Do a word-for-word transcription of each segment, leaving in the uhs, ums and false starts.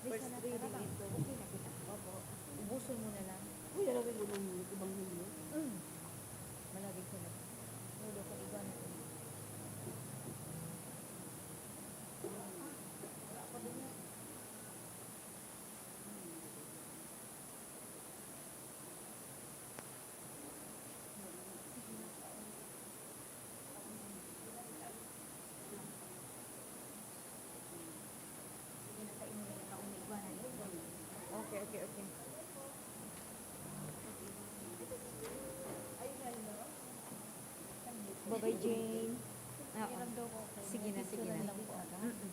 First reading ito. Okay na kita. Opo. Ubuson mo na lang. Uy, alam mo nung ibang himno? Mm. Malagay ko na. Lolo ko, iba na rin. Okay, okay, okay. Bye-bye, Jane. Oo. Sige na, sige na. Mm-mm.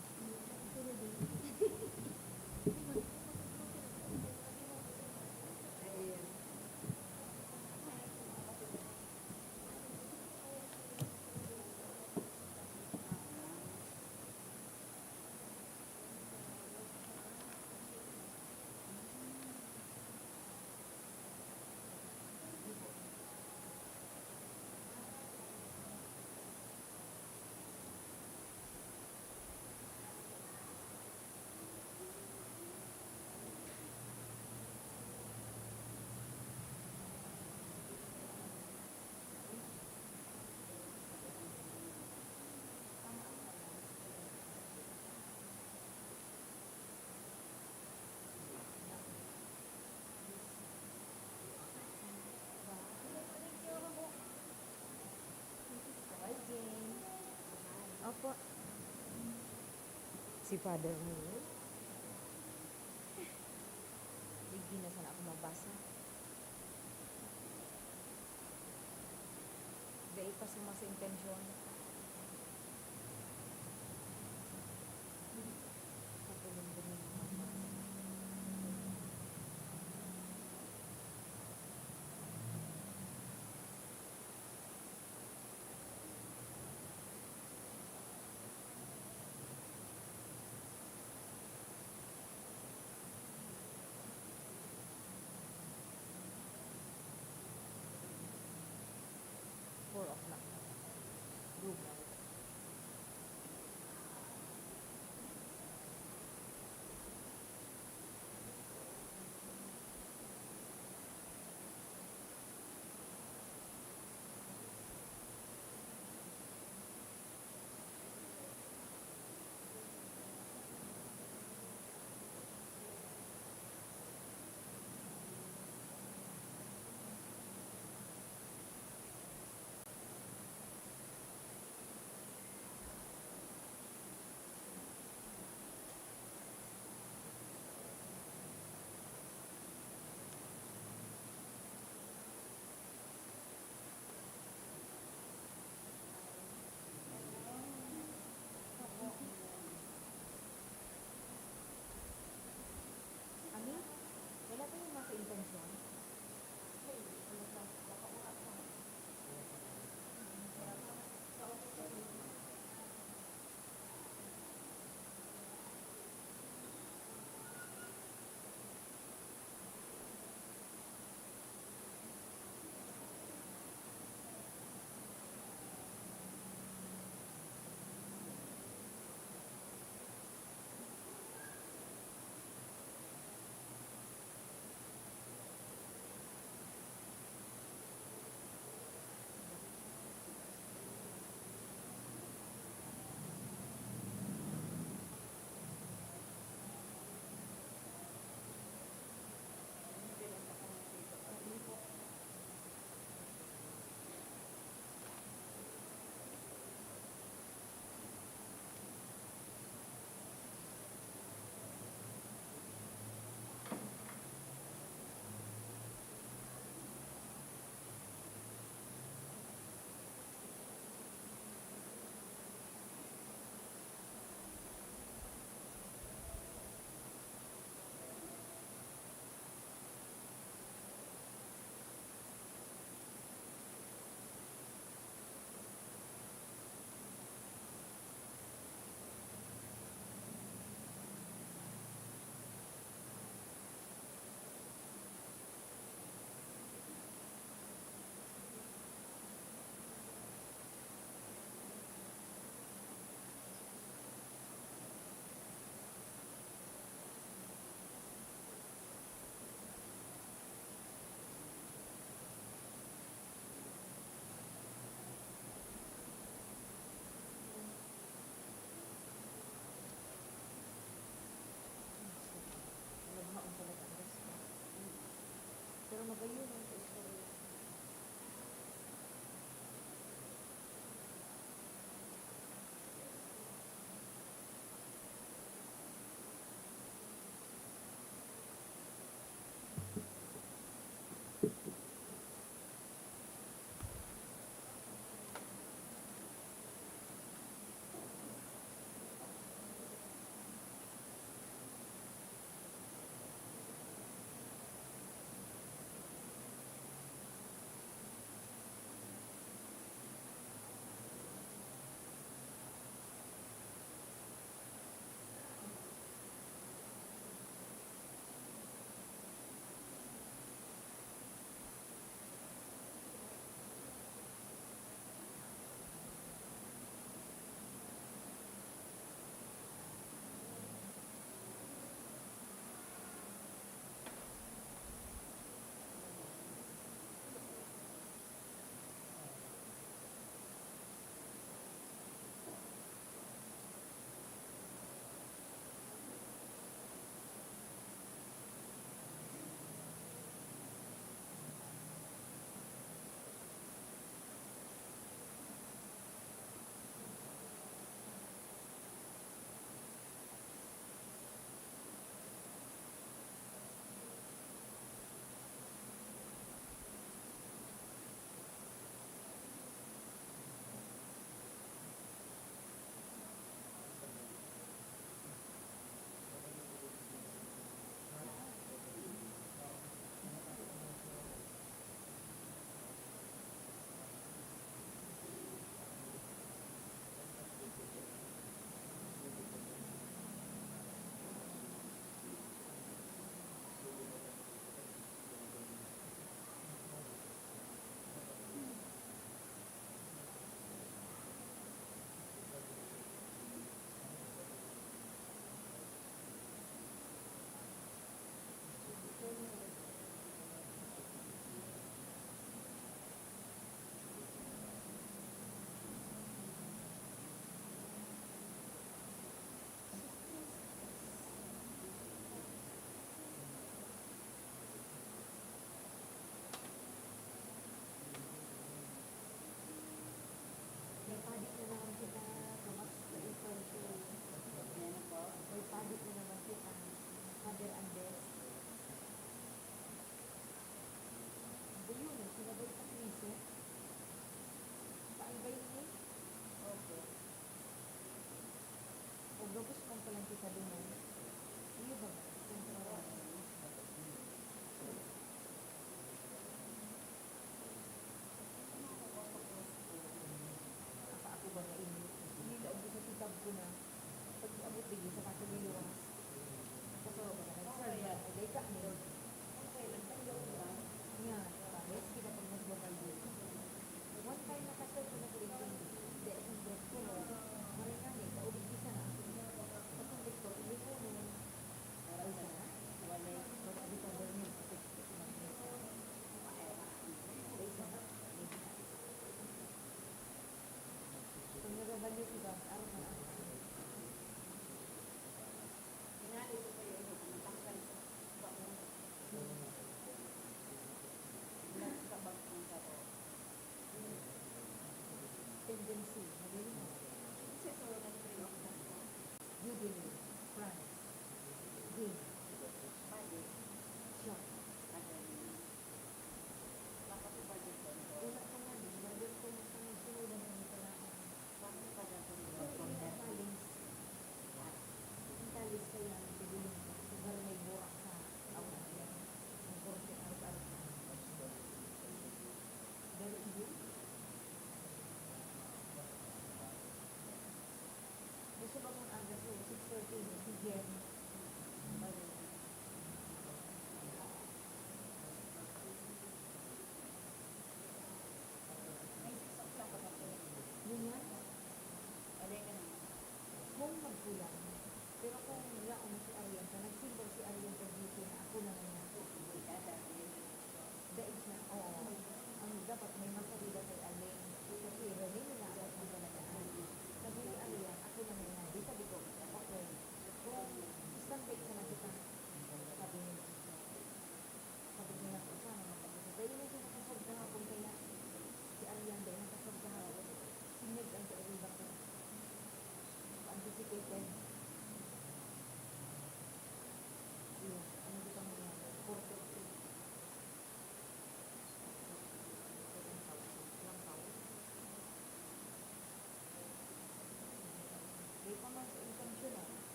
Opo. Si Father mo yun? Digdi na sana ako mabasa. Dai pa suma sa intensyon. Kapulong din yung mga basa. Four o'clock.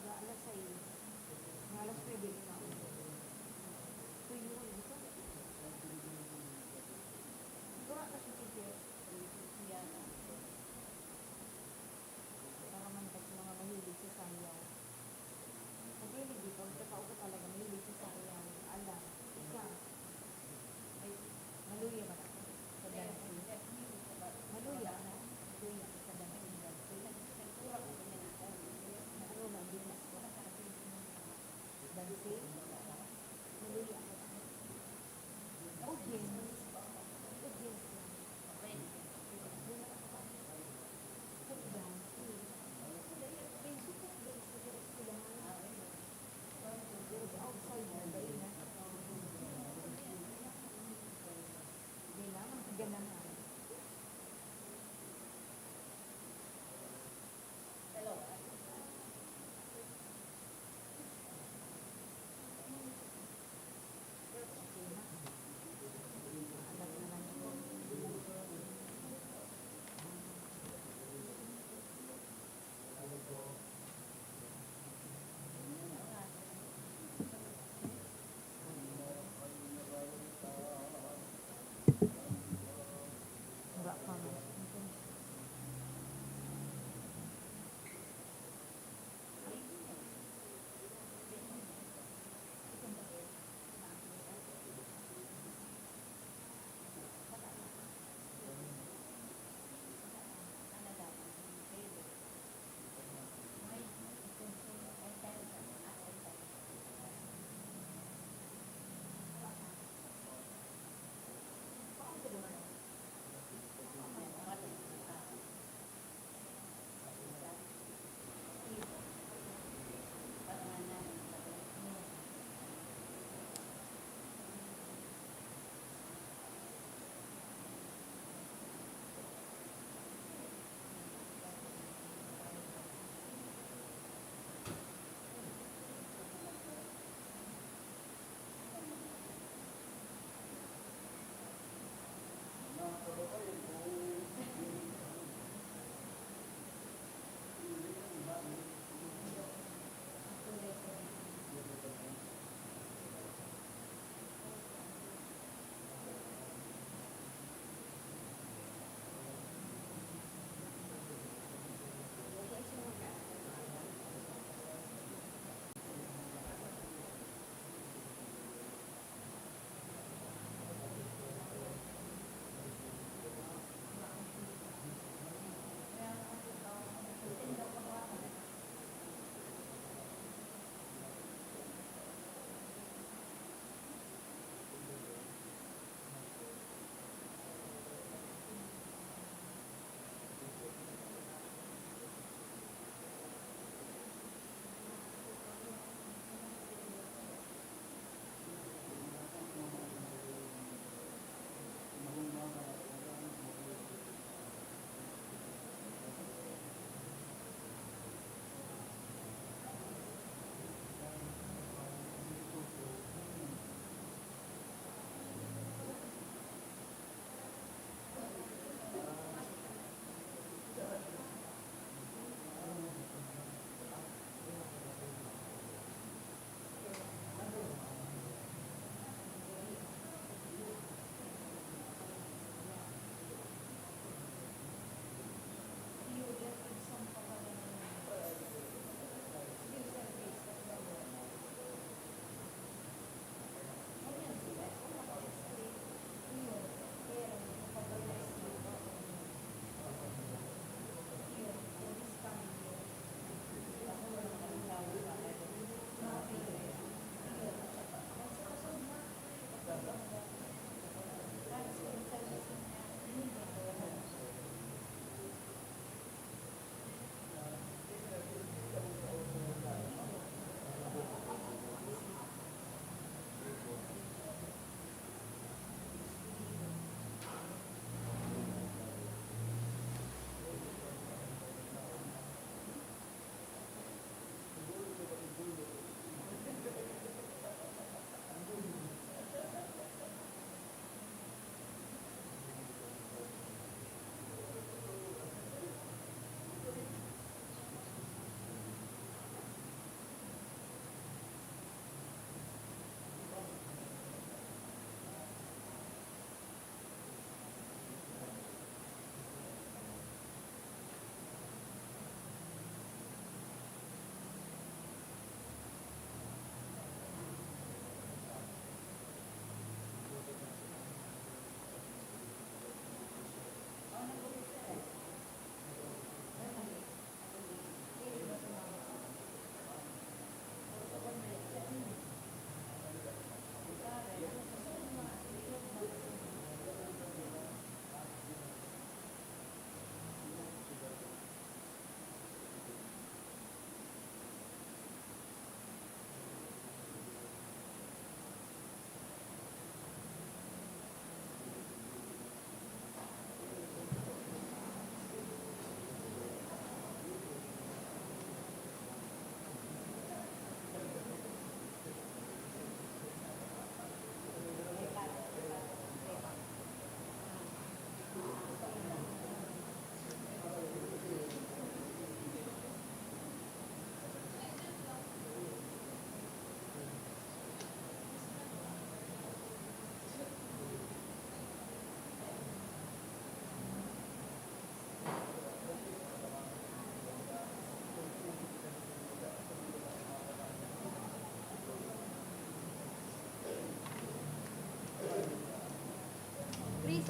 Alas sais. Alas nuebe na. Tuyo, ito. Wala na si teacher. Siya. Para man kasi mga mahilig sa sayaw. Sa daily, di ba? Sa tao ka talaga mahilig sa sayaw. Ala, isa. Ay, maluya ba ako? Sa dancing. Maluya ako. Maluya ako sa dancing. Ano ba, di na ako? Dancing?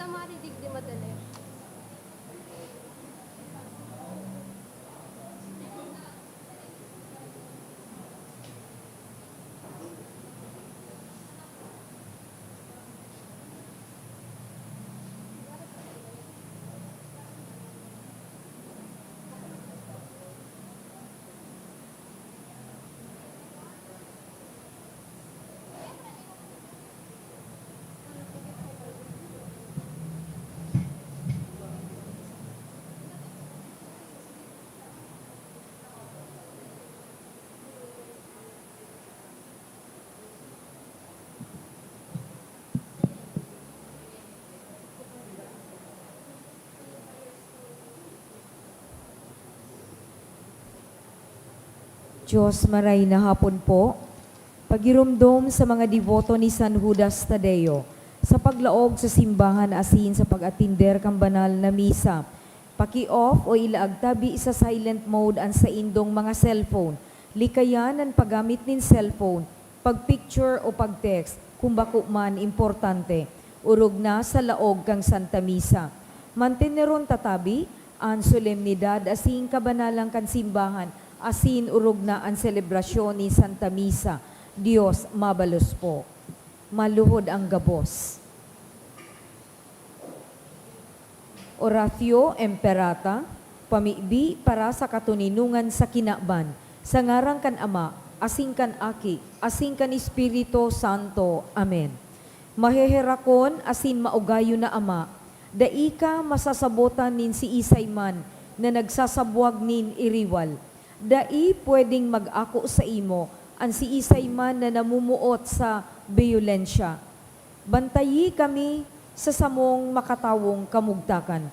Mari digdi madali. Diyos, maray na hapon po. Pagiromdom sa mga deboto ni San Judas Tadeo sa paglaog sa simbahan asin sa pag-atender kan banal na misa. Paki-off o ilaag tabi sa silent mode an saindong mga cellphone. Likayan an paggamit nin cellphone, pag-picture o pag-text, kun bako man importante, orog na sa laog kan Santa Misa. Manteneron ta tabi an solemnidad asin kabanalan kan simbahan, asin orog na an selebrasyon nin Santa Misa. Dios mabalos po. Maluhod an gabos. Oratio Imperata, pamibi para sa katoninongan sa kinaban, sa ngaran kan Ama, asin kan Aki, asin kan Espiritu Santo. Amen. Maheherakon asin maugayon na Ama, dai ka masasabotan nin siisay man na nagsasabwag nin iriwal. Dai pwedeng mag-ako saimo an siisay man na namumuot sa biyolensya. Bantayi kami sa samong makatawong kamugtakan,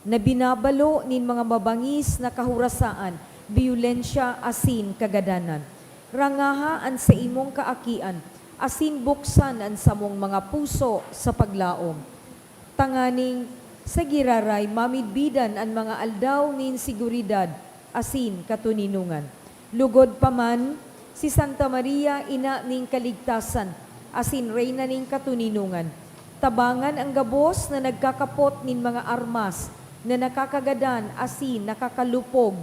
na binabalo nin mga mabangis na kahorasaan, biyolensya asin kagadanan. Rangaha an saimong kaakian asin buksan an samong mga puso sa paglaom, tanganing sa giraray mamidbidan an mga aldaw nin seguridad asin katoninongan. Lugod pa man, si Santa Maria, Ina nin Kaligtasan asin Reyna nin Katoninongan, tabangan an gabos na nagkakapot nin mga armas na nakakagadan asin nakakalupog,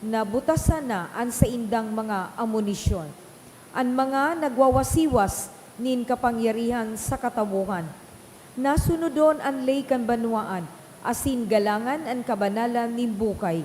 na butasan na an saindang mga amunisyon. An mga nagwawasiwas nin kapangyarihan sa katawohan. Nasunodon an ley kan banwaan, asin galangan an kabanalan nin bukay.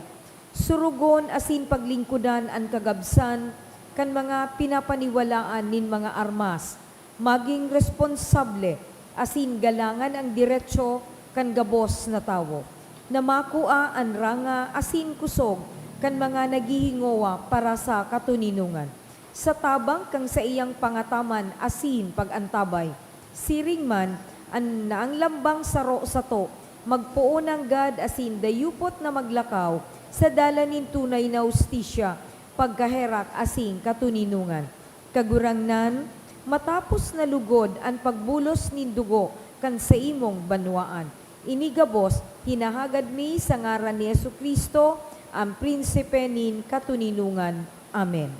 Surugon asin paglingkodan an kagabsan kan mga pinapaniwalaan nin mga armas. Magin responsable asin galangan an deretso kan gabos na tawo, na makua an ranga asin kusog kan mga naghihingowa para sa katoninongan, sa tabang kan saiyang pangataman asin pag-antabay. Siring man, an, na ang lambang saro sato magpoon nanggad asin dayupot na maglakaw sa dalan nin tunay na hustisya, pagkaherak asin katoninongan. Kagurangnan, matapos na lugod an pagbulos nin dugo kan saimong banwaan. Ini gabos hinahagad mi sa ngaran ni Jesu-Cristo, an Prinsipe nin katoninongan. Amen.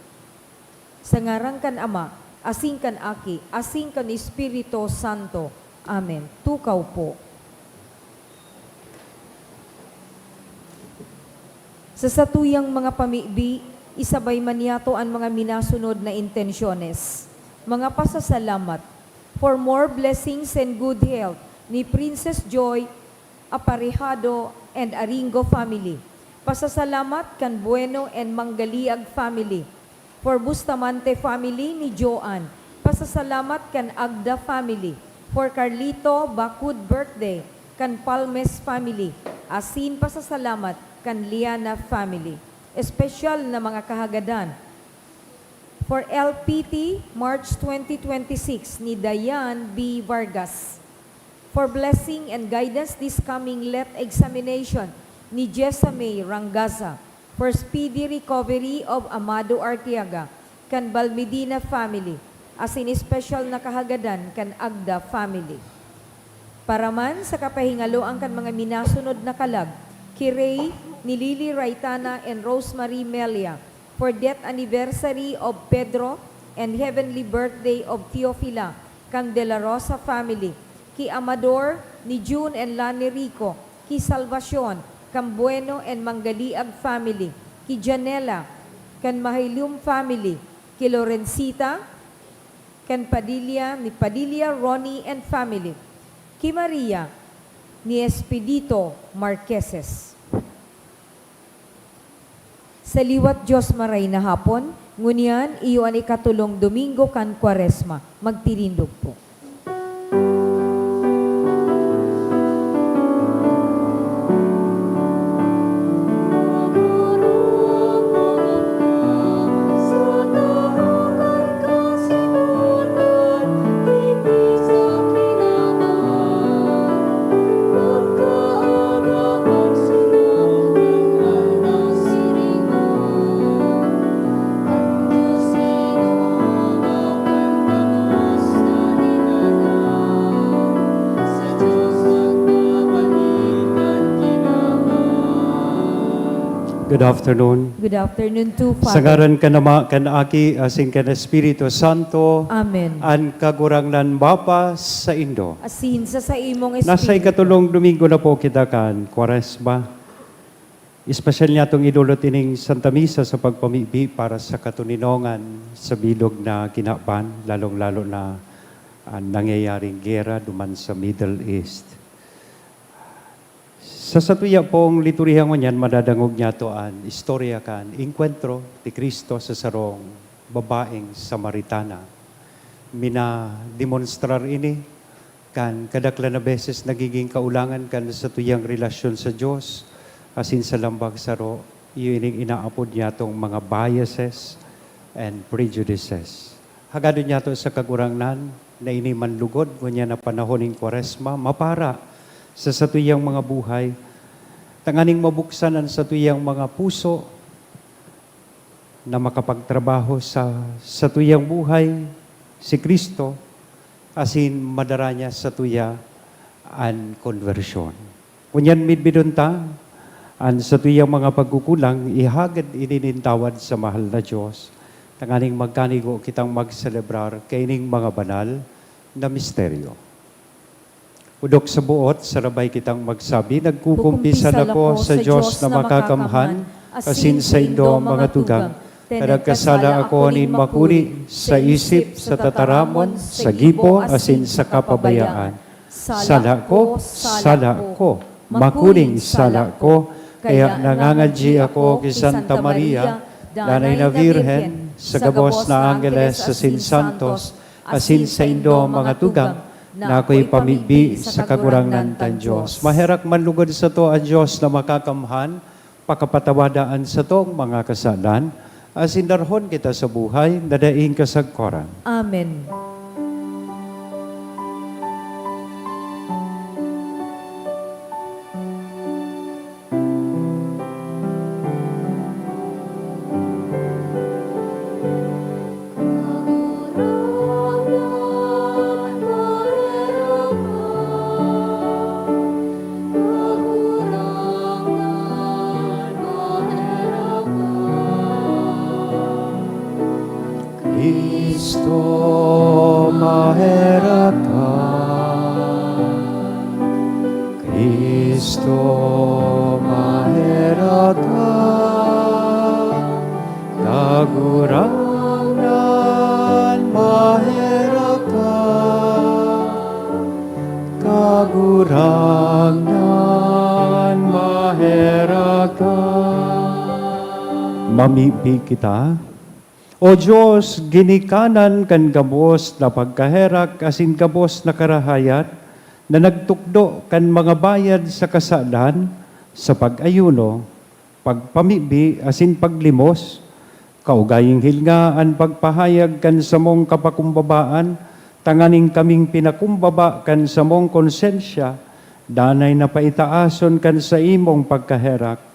Sa ngaran kan Ama, asin kan Aki, asin kan Espiritu Santo. Amen. Tukaw po. Sa satuyang mga pamibi, isabay man niyato an mga minasunod na intensyones. Mga pasasalamat. For more blessings and good health ni Princess Joy Aparejado and Aringo family. Pasasalamat kan Bueno and Manggaliag family. For Bustamante family ni Joan, pasasalamat kan Agda family. For Carlito Bacud birthday, kan Palmes family. Asin pasasalamat kan Liana family. Espesyal na mga kahagadan. For L P T, March twenty twenty-six, ni Diane B Vargas. For blessing and guidance this coming let examination ni Jessa May Rangaza. For speedy recovery of Amado Arteaga, kan Balmedina family, asin espesyal na kahagadan kan Agda family. Para man sa kapahingaloan kan mga minasunod na kalag, ki Ray ni Lily Raitana and Rosemary Melia, for death anniversary of Pedro and heavenly birthday of Teofila kan De La Rosa family, ki Amador ni June and Lani Rico, ki Salvacion, kan Bueno and Manggaliag family, ki Janela, kan Mahilum family, ki Lorencita, kan Padilla, ni Padilla Ronnie and family, ki Maria, ni Expedito Marqueses. Sa liwat Dios, maray na hapon. Ngunyan, iyo an ikatolong Domingo kan Kwaresma. Magtirindog po. Good afternoon. Good afternoon too, Father. Sa ngaran kan Ama, kan Aki, asin kan Espiritu Santo. Amen. An Kagurangnan mapasaindo. Asin sa saimong Nasa espiritu. Ikatolong Domingo na po kita kan Kwaresma. Espesyal niyatong idolot ining Santa Misa sa pagpamibi para sa katoninongan sa bilog na kinaban, lalong-lalo na an nangyayaring gera duman sa Middle East. Sa satuya pong liturhiya ngunyan, madadangog niyato an istorya kan engkwentro ni Cristo sa sarong babaeng Samaritana. Minademonstrar ini kan kadaklan na beses nagiging kaulangan kan satuyang relasyon sa Dios asin sa lambang saro, iyo ining inaapod niyatong mga biases and prejudices. Hagadon niyato sa Kagurangnan na ini man lugod ngunyan na panahon nin Kwaresma mapara sa satuyang mga buhay, tanganing mabuksan an satuyang mga puso na makapagtrabaho sa satuyang buhay si Cristo, asin madara niya satuya an konbersyon. Ngunyan, midbidon ta an satuyang mga pagkukulang, ihagad ini nin tawad sa mahal na Dios, tanganing magkanigo kitang magselebrar kaining mga banal na misteryo. Odok sa buot, sarabay kitang magsabi, nagkukumpisal ako sa Dios na makakamhan, asin saindo, mga tugang, ta nagkasala ako nin makuri sa isip, sa tataramon, sa gibo, asin sa kapabayaan. Sala ko, sala ko, makuring sala ko, kaya nangangadyi ako ki Santa Maria, Danay na Birhen, sa gabos na anggeles asin santos, asin saindo, mga tugang, na ako'y pamibi sa Kagurangnan tang Dios. Maherak man lugod sato an Dios na makakamhan, pakapatawada an satong mga kasalan, asin darhon kita sa buhay na daing kasagkoran. Amen. Cristo, maherak ka. Cristo, maherak ka. Kagurangnan, maherak ka. Kagurangnan, maherak ka. Mamibi kita. O Dios, ginikanan kan gabos na pagkaherak asin gabos na karahayat, na nagtukdo kan mga bayad sa kasalan sa pag-ayuno, pagpamibi, asin paglimos, kaugaying hilnga an pagpahayag kan samong kapakumbabaan, tanganing kaming pinakumbaba kan samong konsensya, danay na paitaason kan saimong pagkaherak.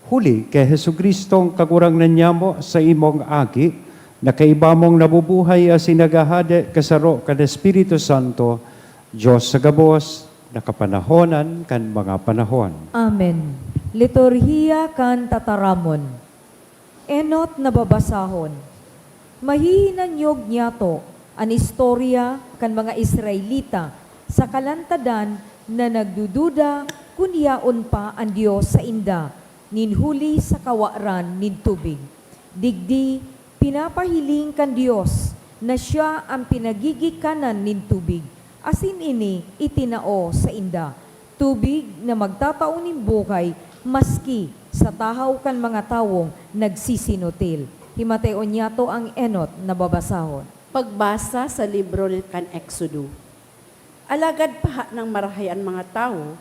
Huli ki Jesu-Cristong Kagurangnan nyamo, saimong Aki, na kaiba mong nabubuhay asin naghahade kasaro kan Espiritu Santo, Dios sa gabos, na kapanahonan kan mga panahon. Amen. Liturhiya kan Tataramon. Enot na babasahon. Mahihinanyog niyato an istorya kan mga Israelita sa kalantadan na nagdududa kun yaon pa an Dios sainda nin huli sa kawaran nin tubig. Digdi, pinapahiling kan Dios na siya an pinagigikanan nin tubig, asin ini itinao sainda, tubig na magtatao nin buhay maski sa tahaw kan mga tawong nagsisinutil. Himatay-on niyato ang enot na babasahon. Pagbasa sa libro kan Exodo. Alagad paha nang marahay an mga tawo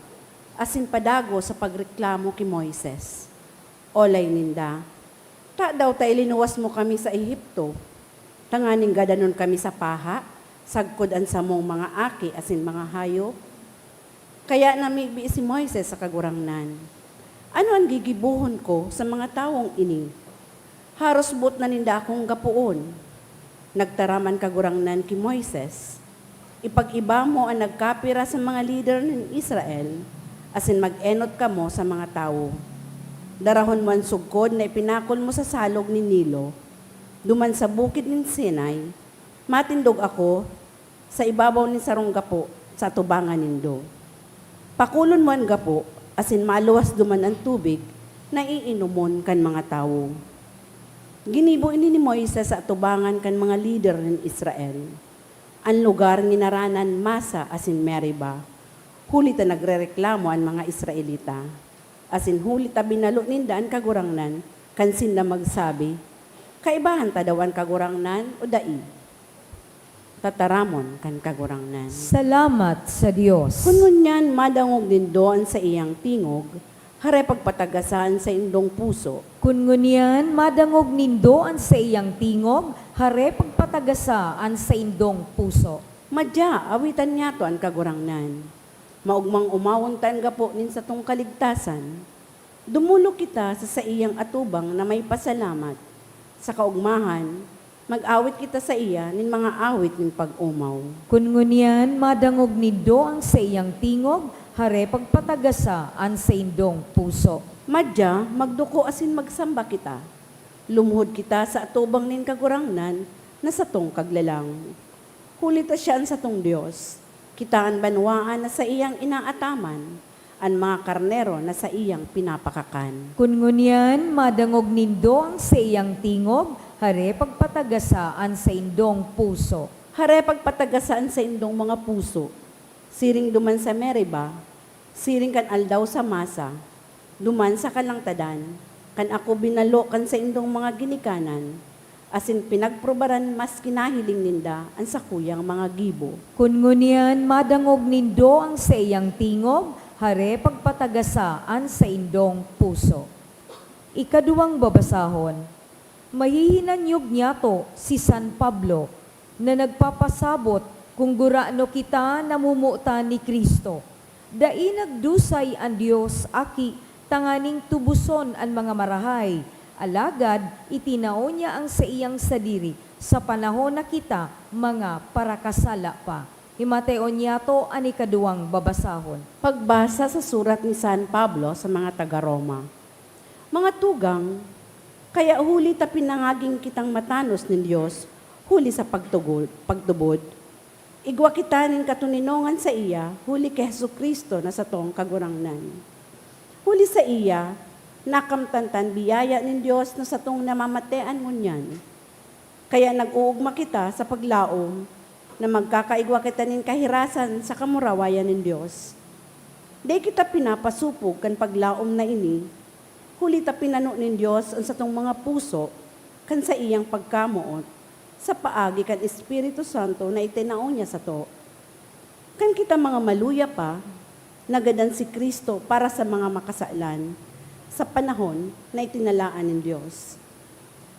asin padagos sa pagreklamo ki Moises. Olay ninda, "Tadaw ta ilinuwas mo kami sa Egipto, tanganing gadanon kami sa paha, sagkod an samong mga aki asin mga hayop?" Kaya namibi si Moises sa Kagurangnan, "Ano an gigibohon ko sa mga tawong ini? Haros boot na ninda akong gapoon." Nagtaram an Kagurangnan ki Moises, "Ipag-iba mo an nagkapira sa mga lider nin Israel, asin mag-enot kamo sa mga tawo. Darahon mo an sugkod na ipinakol mo sa salog nin Nilo, duman sa bukid nin Sinai, matindog ako sa ibabaw nin sarong gapo sa atubangan nindo. Pakulon mo an gapo, asin maluwas duman an tubig na iinomon kan mga tawo." Ginibo ini ni Moises sa atubangan kan mga lider nin Israel. An lugar nginaranan Masa asin Meriba, huli ta nagrereklamo an mga Israelita, asin huli ta binalo ninda an Kagurangnan kan sinda magsabi, "Kaibahan ta daw an Kagurangnan o dai?" Tataramon kan Kagurangnan. Salamat sa Dios. Kun ngunyan madangog nindo an saiyang tingog, hare pagpatagasa an saindong puso. Kun ngunyan madangog nindo an saiyang tingog, hare pagpatagasa an saindong puso. Madya, awitan niyato an Kagurangnan. Maogmang omawon ta an gapo nin satong kaligtasan. Dumolok kita sa saiyang atubang na may pasalamat. Sa kaogmahan, mag-awit kita saiya nin mga awit nin pag-omaw. Kun ngunyan madangog nindo an saiyang tingog, hare pagpatagasa an saindong puso. Madya, magduko asin magsamba kita. Lumuhod kita sa atubang nin Kagurangnan na satong Kaglalang. Huli ta siya an satong Dios. Kita an banwaan na saiyang inaataman, an mga karnero na saiyang pinapakakan. Kun ngunyan madangog nindo an saiyang tingog, hare pagpatagasa an saindong puso. Hare pagpatagasa an saindong mga puso, siring duman sa Meriba, siring kan aldaw sa Masa, duman sa kalangtadan, kan ako binalo kan saindong mga ginikanan, asin pinagprobaran maski nahiling ninda an sakuyang mga gibo. Kun ngunyan madangog nindo an saiyang tingog, hare pagpatagasa an saindong puso. Ikaduwang babasahon, mahihinanyog niyato si San Pablo na nagpapasabot kun gurano kita namomotan ni Cristo. Dai nagdusay an Dios aki tanganing tuboson an mga marahay, alagad itinao niya an saiyang sadiri sa panahon na kita mga parakasala pa. Himatay-on niyato an ikaduwang babasahon. Pagbasa sa surat ni San Pablo sa mga taga Roma. Mga tugang, kaya huli ta pinangaging kitang matanos nin Dios huli sa pagtugod, pagtubod, igwa kita nin katoninongan saiya huli ki Jesu-Cristo na satong Kagurangnan. Huli saiya, nakamtan ta an biyaya nin Dios na satong namamatean ngunyan. Kaya nag-oogma kita sa paglaom na magkakaigwa kita nin kahirasan sa kamurawayan nin Dios. Dai kita pinapasopog kan paglaom na ini, huli ta pinano nin Dios an satong mga puso kan saiyang pagkamoot sa paagi kan Espiritu Santo na itinao niya sato. Kan kita mga maluya pa, nagadan si Cristo para sa mga makasalan sa panahon na itinalaan nin Dios.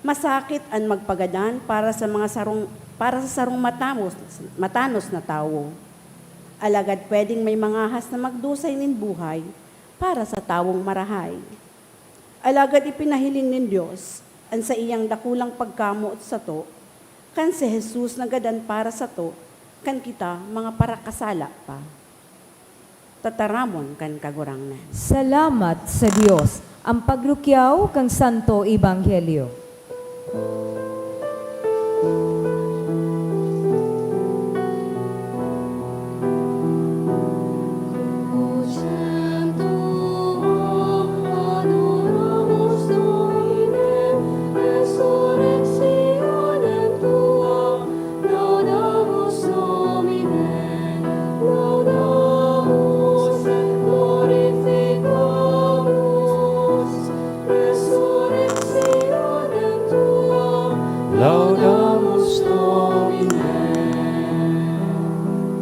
Masakit an magpagadan para sa mga sarong, para sa sarong matamos, matanos na tawo. Alagad pwedeng may mangahas na magdusay nin buhay para sa tawong marahay. Alagad ipinahiling nin Dios an saiyang dakulang pagkamoot sato, kan si Jesus nagadan para sato kan kita mga parakasala pa. Tataramon kan Kagurangnan. Salamat sa Dios. Ang pagrukyaw kan Santo Ebanghelyo.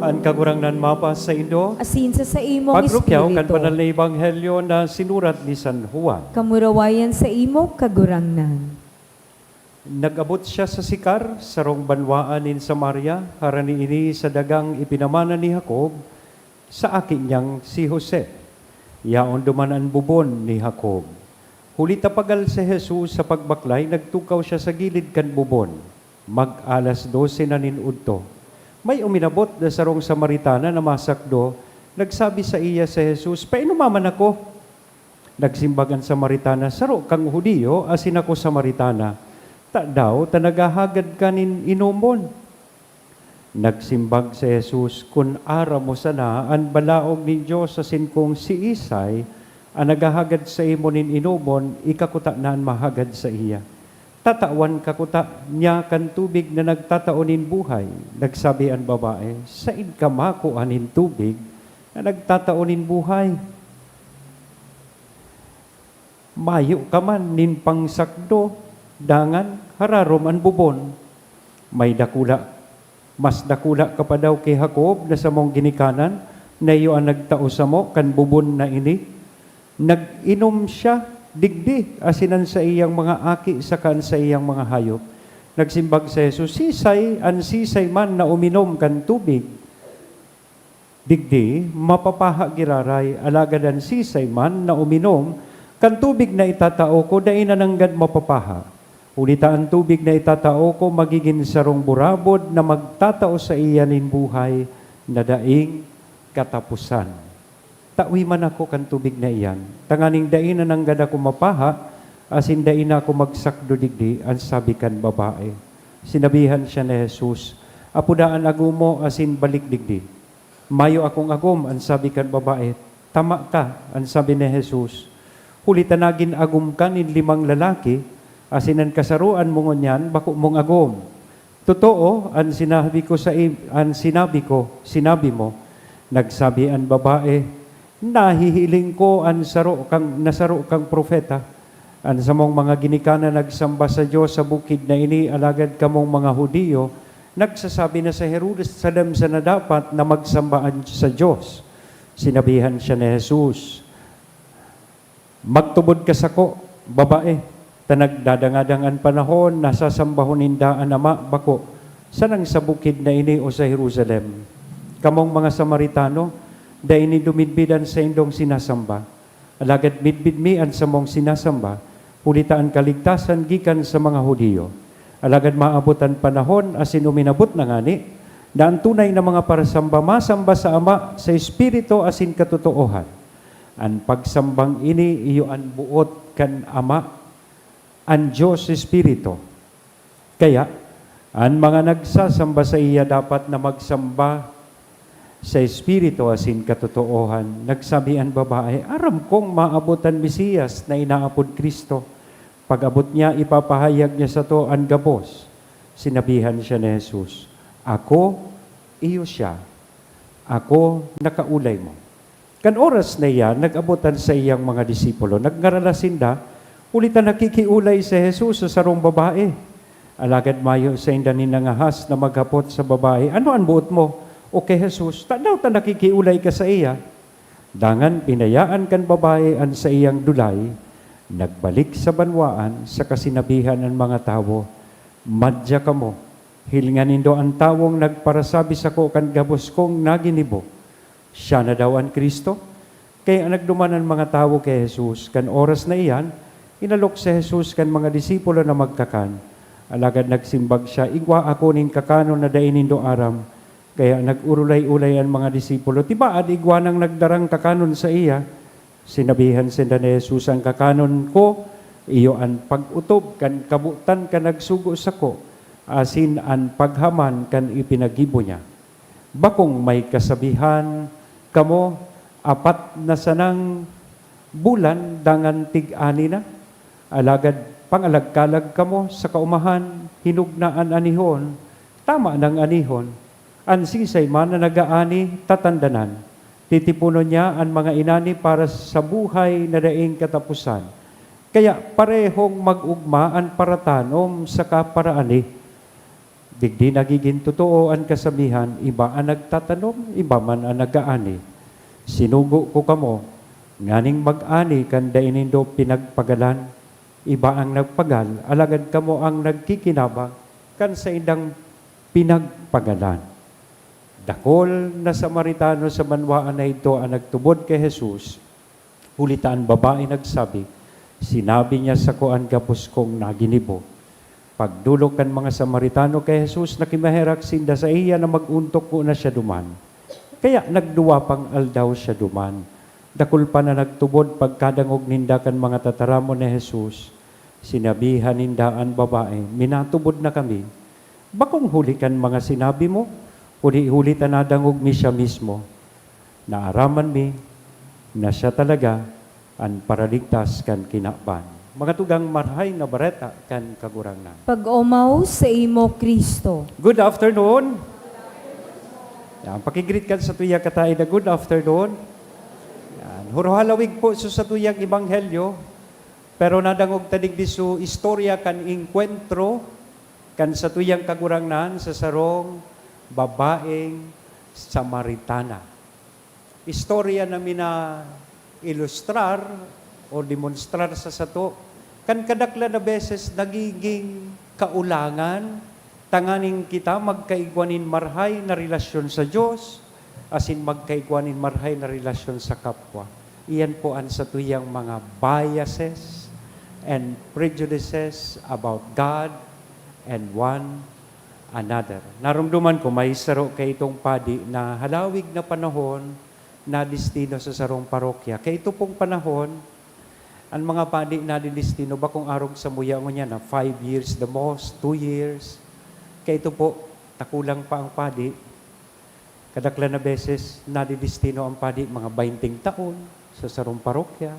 An Kagurangnan mapasaindo. Asin sa saimong Pagrukyaw kan espiritu. Banal na Ebanghelyo na sinurat ni San Juan. Kamurawayan sa imo, Kagurangnan. Nag-abot siya sa Sicar, sarong banwaan nin Samaria, harani ini sa dagang ipinamana ni Jacob sa aki niyang si Jose. Yaon duman an bubon ni Jacob. Huli ta pagal si Jesus sa pagbaklay, nagtukaw siya sa gilid kan bubon. Mag-alas dose na nin udto. May uminabot na sarong Samaritana na masakdo, nagsabi saiya si Jesus, "Painom man ako." Nagsimbag an Samaritana, "Saro kang Judio asin ako Samaritana. Tadaw ta naghahagad ka nin inomon?" Nagsimbag si Jesus, "Kun aram mo sana an balaog nin Dios asin kun siisay an naghahagad saimo nin inomon, ika kuta na an mahagad saiya. Tatawan ka kuta niya kan tubig na nagtatao nin buhay." Nagsabi an babae, "Saen ka makua nin tubig na nagtatao nin buhay? Mayo ka man nin pangsakdo, dangan hararom an bubon. May dakula, mas dakula ka pa daw ki Jacob na samong ginikanan, na iyo an nagtao samo kan bubon na ini? Nag-inom siya digdi, asin an saiyang mga aki saka an saiyang mga hayop." Nagsimbag si Jesus, "Sisay an sisay man na uminom kan tubig digdi, mapapaha giraray, alagad an sisay man na uminom kan tubig na itatao ko, dai na nanggad mapapaha. Huli ta an tubig na itatao ko magigin sarong burabod na magtatao saiya nin buhay na daing kataposan." "Tawe man ako kan tubig na iyan, tanganing dai na nanggad ako mapaha, asin dai na ako magsakdo digdi," an sabi kan babae. Sinabihan siya ni Jesus, "Apoda an agom mo asin balik digdi." "Mayo akong agom," an sabi kan babae. "Tama ka," an sabi ni Jesus, "huli ta nagin agom ka nin limang lalaki, asin an kasaroan mo ngunyan bako mong agom." "Totoo an sinabi ko sa i-, an sinabi ko, sinabi mo," nagsabi an babae. "Nahihiling ko an saro kang, na saro kang propeta. An samong mga ginikanan nagsamba sa Dios sa bukid na ini, alagad kamong mga Judio, nagsasabi na sa Jerusalem sana dapat na magsamba an, sa Dios." Sinabihan siya ni Jesus, "Magtubod ka sako, babae, ta nagdadangadang an panahon na sasambahon ninda an Ama bako, sanang sa bukid na ini o sa Jerusalem. Kamong mga Samaritano, dai nindo midbid an saindong sinasamba. Alagad midbid mi an samong sinasamba, huli ta an kaligtasan gikan sa mga Judio. Alagad maabot an panahon, asin uminabot na ngani, na an tunay na mga parasamba masamba sa Ama sa espiritu asin katotoohan. An pagsambang ini iyo an boot kan Ama, an Dios Espiritu. Kaya, an mga nagsasamba saiya dapat na magsamba sa espiritu asin katotoohan." Nagsabi an babae, "Aram kong maabot an Mesias na inaapod Cristo. Pag-abot niya, ipapahayag niya sato an gabos." Sinabihan siya ni Jesus, "Ako, iyo siya. Ako nakaolay mo." Kan oras na iyan, nag-abot an saiyang mga disipulo. Nagngaralas sinda, huli ta nakikiolay si Jesus sa sarong babae. Alagad mayo sainda nin nangahas na maghapot sa babae, "Ano an boot mo?" o ki Jesus, "Tadaw ta nakikiolay ka saiya?" Dangan binayaan kan babae an saiyang dulay, nagbalik sa banwaan, saka sinabihan an mga tawo, "Madya kamo, hilinga nindo an tawong nagparasabi sako kan gabos kong naginibo. Siya na daw an Cristo?" Kaya nagduman an mga tawo ki Jesus. Kan oras na iyan, inalok si Jesus kan mga disipulo na magkakan. Alagad nagsimbag siya, "Igwa ako nin kakanon na dai nindo aram." Kaya nag-orolay-olay an mga disipulo, "Tibaad igwa nang nagdarang kakanon saiya." Sinabihan sinda ni Jesus, "An kakanon ko, iyo an pag-otob kan kabotan kan nagsugo sako, asin an paghaman kan ipinagibo niya. Bakong may kasabihan kamo, apat na sanang bulan dangan tig-ani na? Alagad pangalagkalag kamo sa kaumahan, hinog na an anihon, tama nang anihon. An siisay man na nag-aani, tatandanan. Titiponon niya an mga inani para sa buhay na daing kataposan. Kaya parehong mag-ogma an paratanom saka paraani." Digdi nagigin totoo an kasabihan, "Iba an nagtatanom, iba man an nag-aani." Sinugo ko kamo nganing mag-ani kan dai nindo pinagpagalan. Iba ang nagpagal, alagad kamo ang nagkikinabang kan saindang pinagpagalan. Dakul na Samaritano sa banwaan na idto an nagtubod ki Jesus, huli ta an babae nagsabi, "Sinabi niya sako an gabos kong naginibo." Pagdolok kan mga Samaritano ki Jesus, nakimaherak sinda saiya na mag-ontok ngona siya duman. Kaya nagduwa pang aldaw siya duman. Dakul pa na nagtubod pagkadangog ninda kan mga tataramon ni Jesus. Sinabihan ninda an babae, "Minatubod na kami, bakong huli kan mga sinabi mo, kundi huli ta nadangog mi siya mismo." Naaraman mi na siya talaga an Paraligtas kan kinaban. Mga tugang, Marahay na Bareta kan Kagurangnan. Pag-omaw sa imo, Cristo. Good afternoon. Yan, pakigreet kan satuyang kataed na good afternoon. Yan, huro halawig po sa satuyang ebanghelyo. Pero nadangog ta digdi so istorya kan engkwentro kan satuyang Kagurangnan sa sarong babaeng Samaritana. Istorya na mina-ilustrar o demonstrar sa sato, kan kadaklan na beses nagiging kaulangan tanganing kita magkaigwa nin marahay na relasyon sa Dios asin magkaigwa nin marahay na relasyon sa kapwa. Iyan po an satuyang mga biases and prejudices about God and one another. Naromdoman ko, may saro kaitong padi na halawig na panahon nadestino sa sarong parokya. Kaito pong panahon, an mga padi nadedestino bakong arog samuya, ngunyan na five years the most, two years. Kaito po, takulang pa ang padi. Kadaklan na beses, nadedestino ang padi, mga baynting taon sa sarong parokya,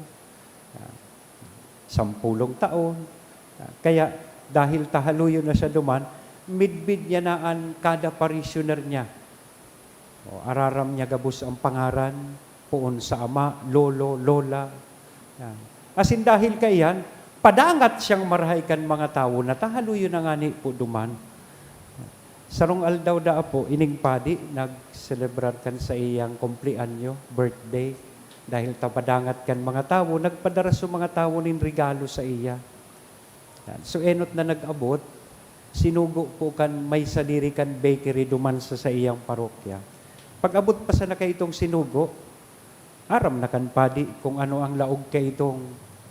ah, sampulong taon. Ah, kaya, dahil ta haloyon na siya duman, midbid niya na an kada parishioner niya. O, araram niya gabos ang pangaran, poon sa ama, lolo, lola. Yan. Asin dahil kaiyan, padangat siyang marahay kan mga tawo na ta haloyon na ngani po duman. Sarong aldaw daa po, ining padi nagselebrar kan saiyang kumpleanyo, birthday. Dahil ta padangat kan mga tawo, nagpadara so mga tawo nin regalo saiya. Yan. So, enot na nag-abot, sinugo po kan may sadiri kan bakery duman sa saiyang parokya. Pag-abot pa sana kaitong sinugo, aram na kan padi kung ano ang laog kaitong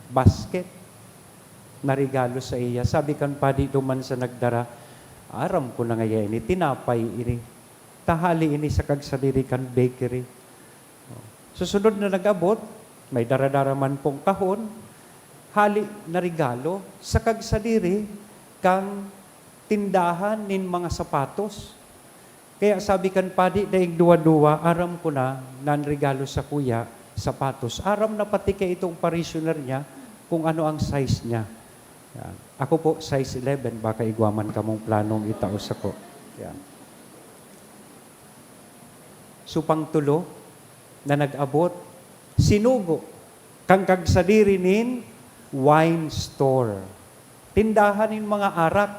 basket na regalo saiya. Sabi kan padi duman sa nagdara, "Aram ko na ngaya ini, tinapay ini. Ta hali ini sa kagsadiri kan bakery." Susunod na nag-abot, may dara-dara man pong kahon, hali na regalo sa kagsadiri kan tindahan nin mga sapatos. Kaya sabi kan padi, daing duwa-duwa, "Aram ko na na an regalo sakuya, sapatos." Aram na pati kaitong parishioner niya kung ano ang size niya. Yan. Ako po, size eleven, baka igwa man kamong planong itao sako. Yan. So, pangtulo na nag-abot, sinugo kan kagsadiri nin wine store. Tindahan nin mga arak.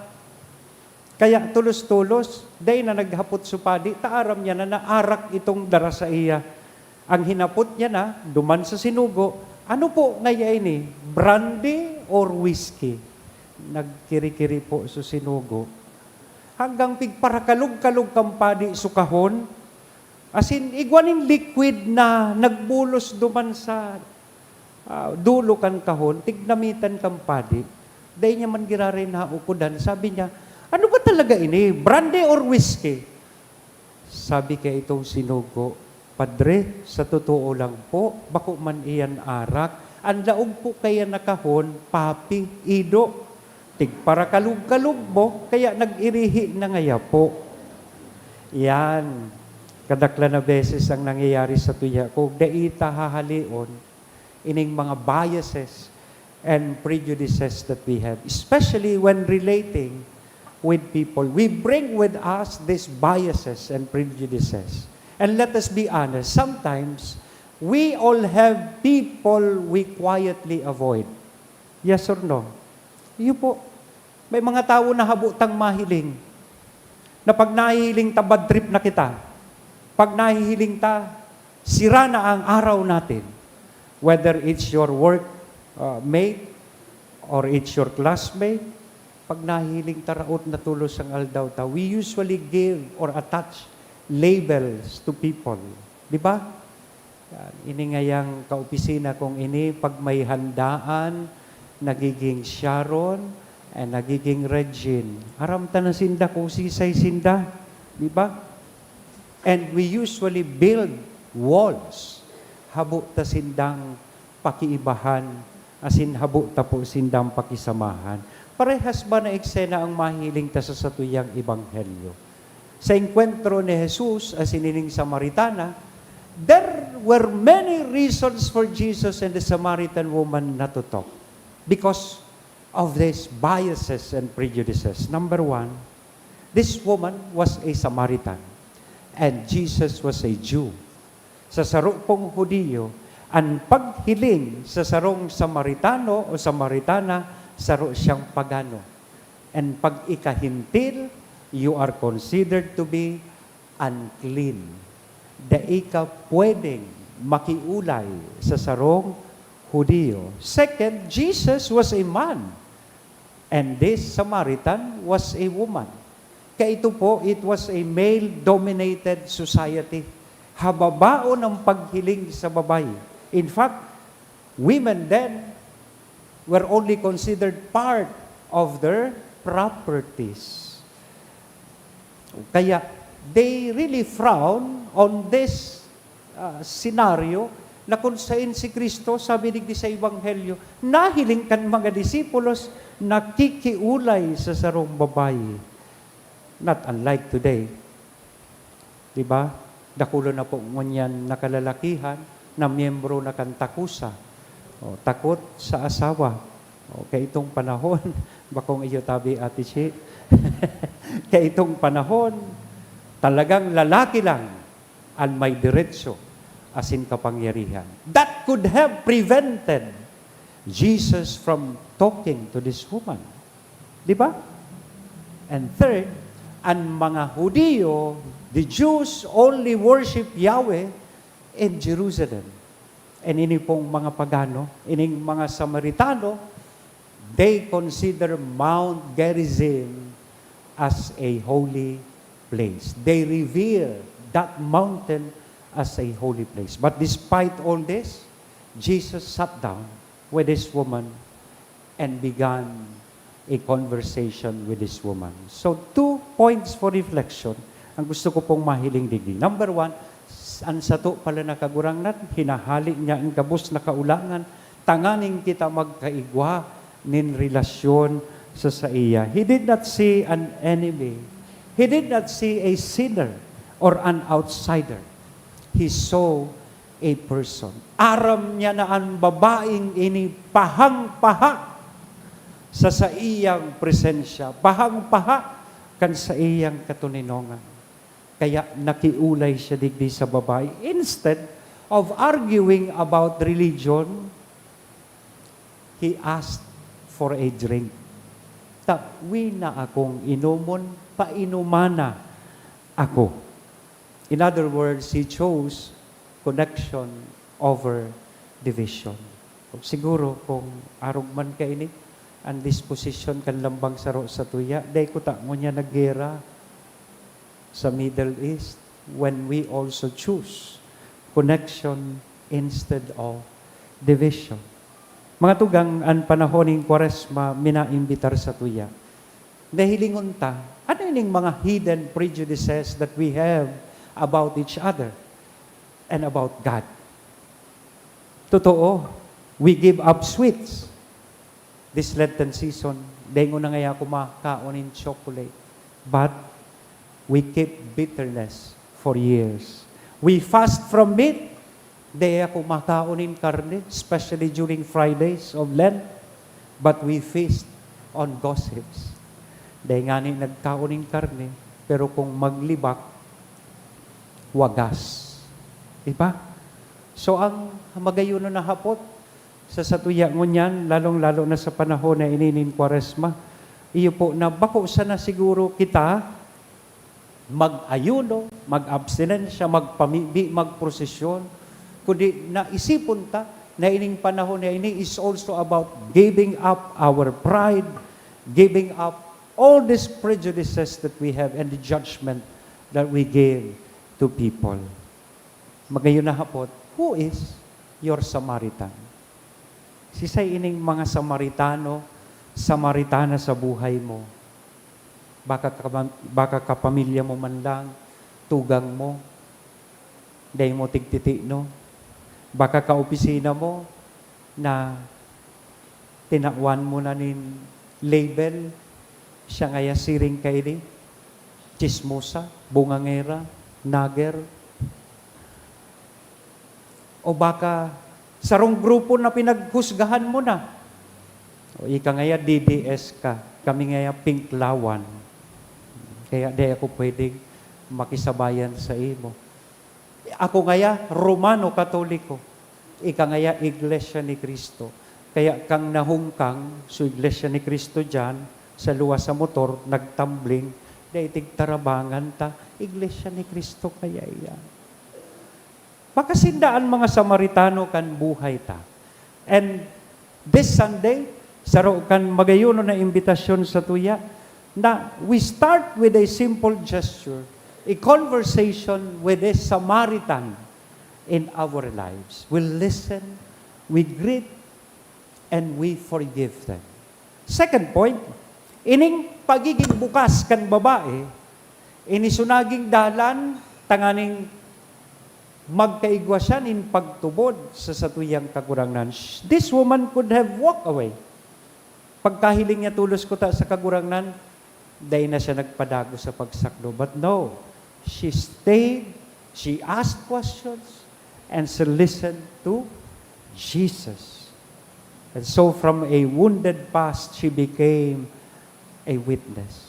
Kaya tolos-tolos, dai na naghapot so padi, ta aram niya na na arak itong dara saiya. Ang hinapot niya na, duman sa sinugo, "Ano po ngaya ini? Brandy or whiskey?" Nagkiri-kiri po so sinugo. Hanggang pigparakalog-kalog kan padi so kahon, asin igwa nin liquid na nagbulos duman sa, ah, dulo kan kahon, tignamitan kan padi. Dai niya man giraray naukodan. Sabi niya, "Ano ba talaga ini? Brandy or whiskey?" Sabi kaitong sinugo, "Padre, sa totoo lang po, bako man iyan arak. An laog po kaya na kahon, papi, ido. Tigparakalog-kalog mo, kaya nag-irihi na ngaya po." Yan. Kadaklan na beses ang nangyayari sa tuya. Kung dai ta hahalion, ining mga biases and prejudices that we have, especially when relating with people. We bring with us these biases and prejudices. And let us be honest, sometimes we all have people we quietly avoid. Yes or no? Iyo po. May mga tawo na habo tang mahiling. na pag nahihiling ta, bad trip na kita. Pag nahihiling ta, sira na ang araw natin. Whether it's your work, uh, mate, or it's your classmate, pag nahihiling ta, raot na tolos ang aldaw ta, we usually give or attach labels to people. Di ba? Yan. Ini ngayang kaopisina kong ini, pag may handaan, nagiging Sharon, and nagiging Regine. Aram ta na sinda kung sisay sinda, di ba? And we usually build walls. Habo ta sindang pakiibahan, asin habo ta po sindang pakisamahan. Parehas ba na eksena ang mahiling ta sa satuyang ebanghelyo? Sa engkwentro ni Jesus asin ining Samaritana, there were many reasons for Jesus and the Samaritan woman not to talk because of these biases and prejudices. Number one, this woman was a Samaritan and Jesus was a Jew. Sa saro pong Judio, an paghiling sa sarong Samaritano o Samaritana, saro siyang pagano. And pag ika Hentil, you are considered to be unclean. Dai ka pwedeng makiulay sa sarong Judio. Second, Jesus was a man. And this Samaritan was a woman. Kaito po, it was a male-dominated society. Hababaon ang paghiling sa babayi. In fact, women then were only considered part of their properties. Kaya, they really frown on this, ah, senaryo na kung sain si Cristo, sabi digdi sa Ebanghelyo, nahiling kan mga disipulos, nakikiulay sa sarong babayi. Not unlike today. Di ba? Dakula na po ngunyan na kalalakihan na miyembro na kan takusa. O, takot sa asawa. O, kaitong panahon, bakong iyo tabi, Ate Chi. Kaitong panahon, talagang lalaki lang an may diretso asin kapangyarihan. That could have prevented Jesus from talking to this woman. Di ba? And third, an mga Judio, the Jews, only worship Yahweh in Jerusalem. And ini pong mga pagano, ining mga Samaritano, they consider Mount Gerizim as a holy place. They revere that mountain as a holy place. But despite all this, Jesus sat down with this woman and began a conversation with this woman. So, two points for reflection ang gusto ko pong mahiling digdi. Number one, s-, an sato pala na Kagurangnan, hinahali niya an gabos na kaolangan tanganing kita magkaigwa nin relasyon sa saiya. He did not see an enemy. He did not see a sinner or an outsider. He saw a person. Aram niya na an babaeng ini pahang-paha sa saiyang presensya, pahang-paha kan saiyang katoninongan. Kaya nakiulay siya digdi sa babae. Instead of arguing about religion, he asked for a drink. "Tawi na akong inomon, painumana ako." In other words, he chose connection over division. Siguro kung arog man kaini an disposition kan lambang saro satuya, dai kuta ngunyan naggera sa Middle East when we also choose connection instead of division. Mga tugang, an panahon nin Kwaresma minaimbitar satuya. Nahilingon ta, ano ining mga hidden prejudices that we have about each other and about God? Totoo, we give up sweets. This Lenten season, dai ngona ngaya ako makaon nin chocolate. But we keep bitterness for years. We fast from meat. Dai ako makaon nin karne, especially during Fridays of Lent. But we feast on gossips. Dai ngani nagkaon nin karne, pero kung maglibak, wagas. Di ba? So, ang magayon na hapot, sa satuya ngunyan, lalong-lalo na sa panahon na ini nin Kwaresma, iyo po na bako sana siguro kita mag-ayuno, mag-abstinensya, magpamibi, magprosesyon, kundi naisipon ta na ining panahon na ini is also about giving up our pride, giving up all these prejudices that we have and the judgment that we give to people. Magayon na hapot, who is your Samaritan? Sisay ining mga Samaritano, Samaritana sa buhay mo? Baka kama-, baka kapamilya mo man lang, tugang mo, dai mo tigtiti, no? Baka kaopisina mo na tinawan mo na nin label, siya ngaya siring kaini, tsismosa, bungangera, nagger. O baka sarong grupo na pinaghusgahan mo na. O ika ngaya D D S ka, kami ngaya pinklawan. Kaya di ako pwedeng makisabayan sa imo. Ako ngaya Romano Katoliko, ika ngaya Iglesia ni Cristo. Kaya kang nahungkang so Iglesia ni Cristo diyan, sa luwas sa motor, nagtambling, dai tigtarabangan ta, Iglesia ni Cristo kaya iyan. Baka sinda an mga Samaritano kan buhay ta. And this Sunday, saro kan magayonon na imbitasyon sa tuya, na we start with a simple gesture, a conversation with a Samaritan in our lives. We listen, we greet, and we forgive them. Second point, ining pagiging bukas kan babae, ini so naging dalan tanganing magkaigwa siya nin pagtubod sa satuyang Kagurangnan. Sh-, this woman could have walked away. Pagkahiling niya, "Tolos ko ta sa Kagurangnan," dai na siya nagpadagos sa pagsakdo. But no, she stayed, she asked questions, and she listened to Jesus. And so from a wounded past, she became a witness.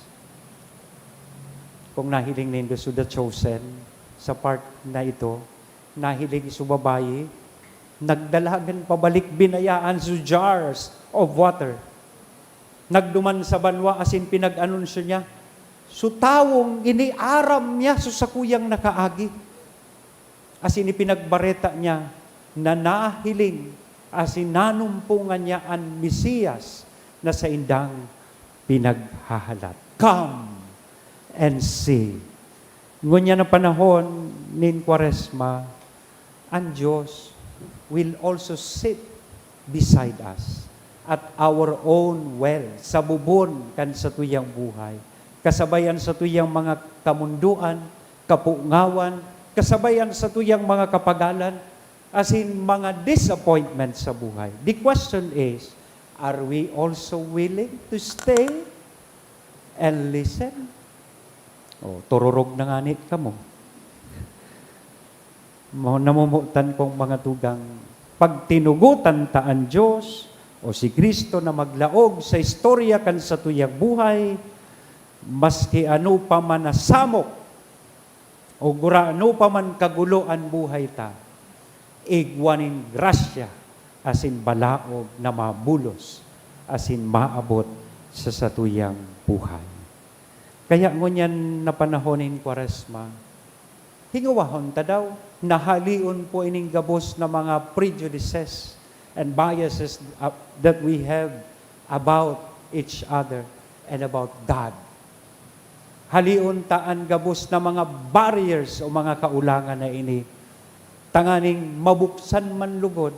Kung nahiling nindo so The Chosen, sa part na ito, nahiling so babayi, nagdalagan pabalik, binayaan so jars of water. Nagduman sa banwa asin pinag-anunsyo niya, "So tawong ini aram niya so sakuyang nakaagi." Asin ipinagbareta niya na nahiling asin nanumpongan niya an Mesiyas na saindang pinaghahalat. Come and see. Ngunyan na panahon nin Kwaresma, an Dios will also sit beside us at our own well, sa bubon kan satuyang buhay, kasabay an satuyang mga kamundoan, kapungawan, kasabay an satuyang mga kapagalan, asin mga disappointment sa buhay. The question is, are we also willing to stay and listen? O, tururog na ngani kamo. Mo-, namomotan kong mga tugang, pag tinugotan ta an Dios o si Cristo na maglaog sa istorya kan satuyang buhay, maski ano pa man na samok o gurano pa man kagulo an buhay ta, igwa nin grasya asin balaog na mabulos asin maabot sa satuyang buhay. Kaya ngunyan na panahon nin Kwaresma, hingowahon ta daw, nahalion po ining gabos na mga prejudices and biases, uh, that we have about each other and about God. Halion ta an gabos na mga barriers o mga kaulangan na ini, tanganing mabuksan man lugod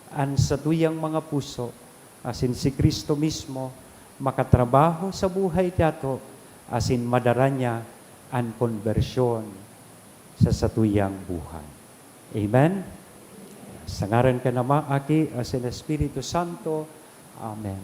an satuyang mga puso, asin si Cristo mismo makatrabaho sa buhay tato, asin madara niya an konbersyon sa satuyang buhay. Amen? Sa ngaran kan Ama, Aki, asin Espiritu Santo. Amen.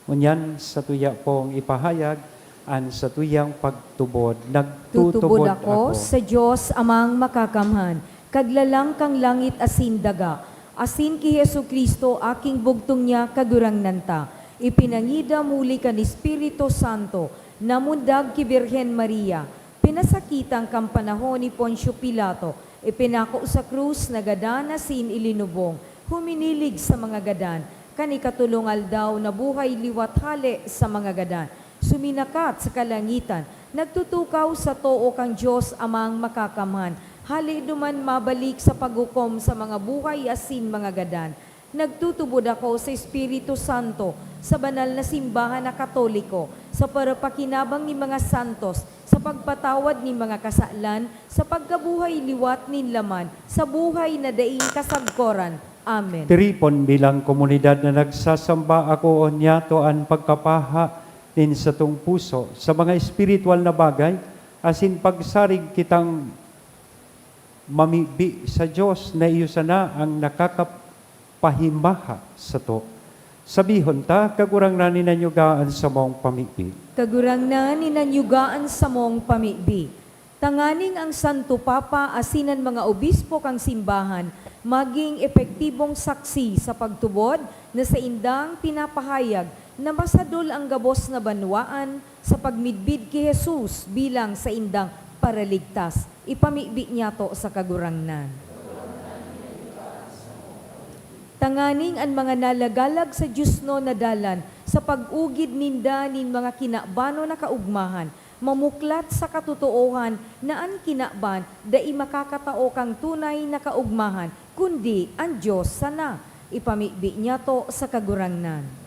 Ngunyan, satuya pong ipahayag an satuyang pagtubod. Nagtutubod Tutubod ako ako. sa Dios Amang Makakamhan, Kaglalang kan langit asin daga, asin ki Jesu-Cristo, aking bugtong niya, Kagurangnan ta. Ipinangidam huli kan Espiritu Santo, namundag ki Birhen Maria, pinasakitan kan panahon ni Poncio Pilato, ipinako sa krus, nagadan asin ilinubong, huminilig sa mga gadan, kan ikatolong aldaw nabuhay liwat hale sa mga gadan, suminakat sa kalangitan, Nagtutukaw sa too kan Dios Amang Makakamhan, hale duman mabalik sa paghukom sa mga buhay asin mga gadan. Nagtutubod ako sa Espiritu Santo, sa banal na simbahan na Katoliko, sa parapakinabang nin mga santos, sa pagpatawad nin mga kasalan, sa pagkabuhay liwat nin laman, sa buhay na daing kasagkoran. Amen. Tiripon bilang komunidad na nagsasamba, akoon niyato an pagkapaha nin satong puso sa mga espiritual na bagay, asin pagsarig kitang mamibi sa Dios na iyo sana an nakakapahimaha sato. Sabihon ta, Kagurangnan, inanyuga an samong pamibi. Kagurangnan, inanyuga an samong pamibi. Tanganing ang Santo Papa asin an mga obispo kan simbahan magin epektibong saksi sa pagtubod na saindang pinapahayag na masadol ang gabos na banwaan sa pagmidbid ki Jesus bilang saindang Paraligtas. Ipamibi niyato sa Kagurangnan. Tanganing an mga nalagalag sa diosnon na dalan sa pag-ugid ninda nin mga kinabanon na kaogmahan, mamuklat sa katotoohan na an kinaban dai makakatao kan tunay na kaogmahan, kundi an Dios sana. Ipamibi niyato sa Kagurangnan.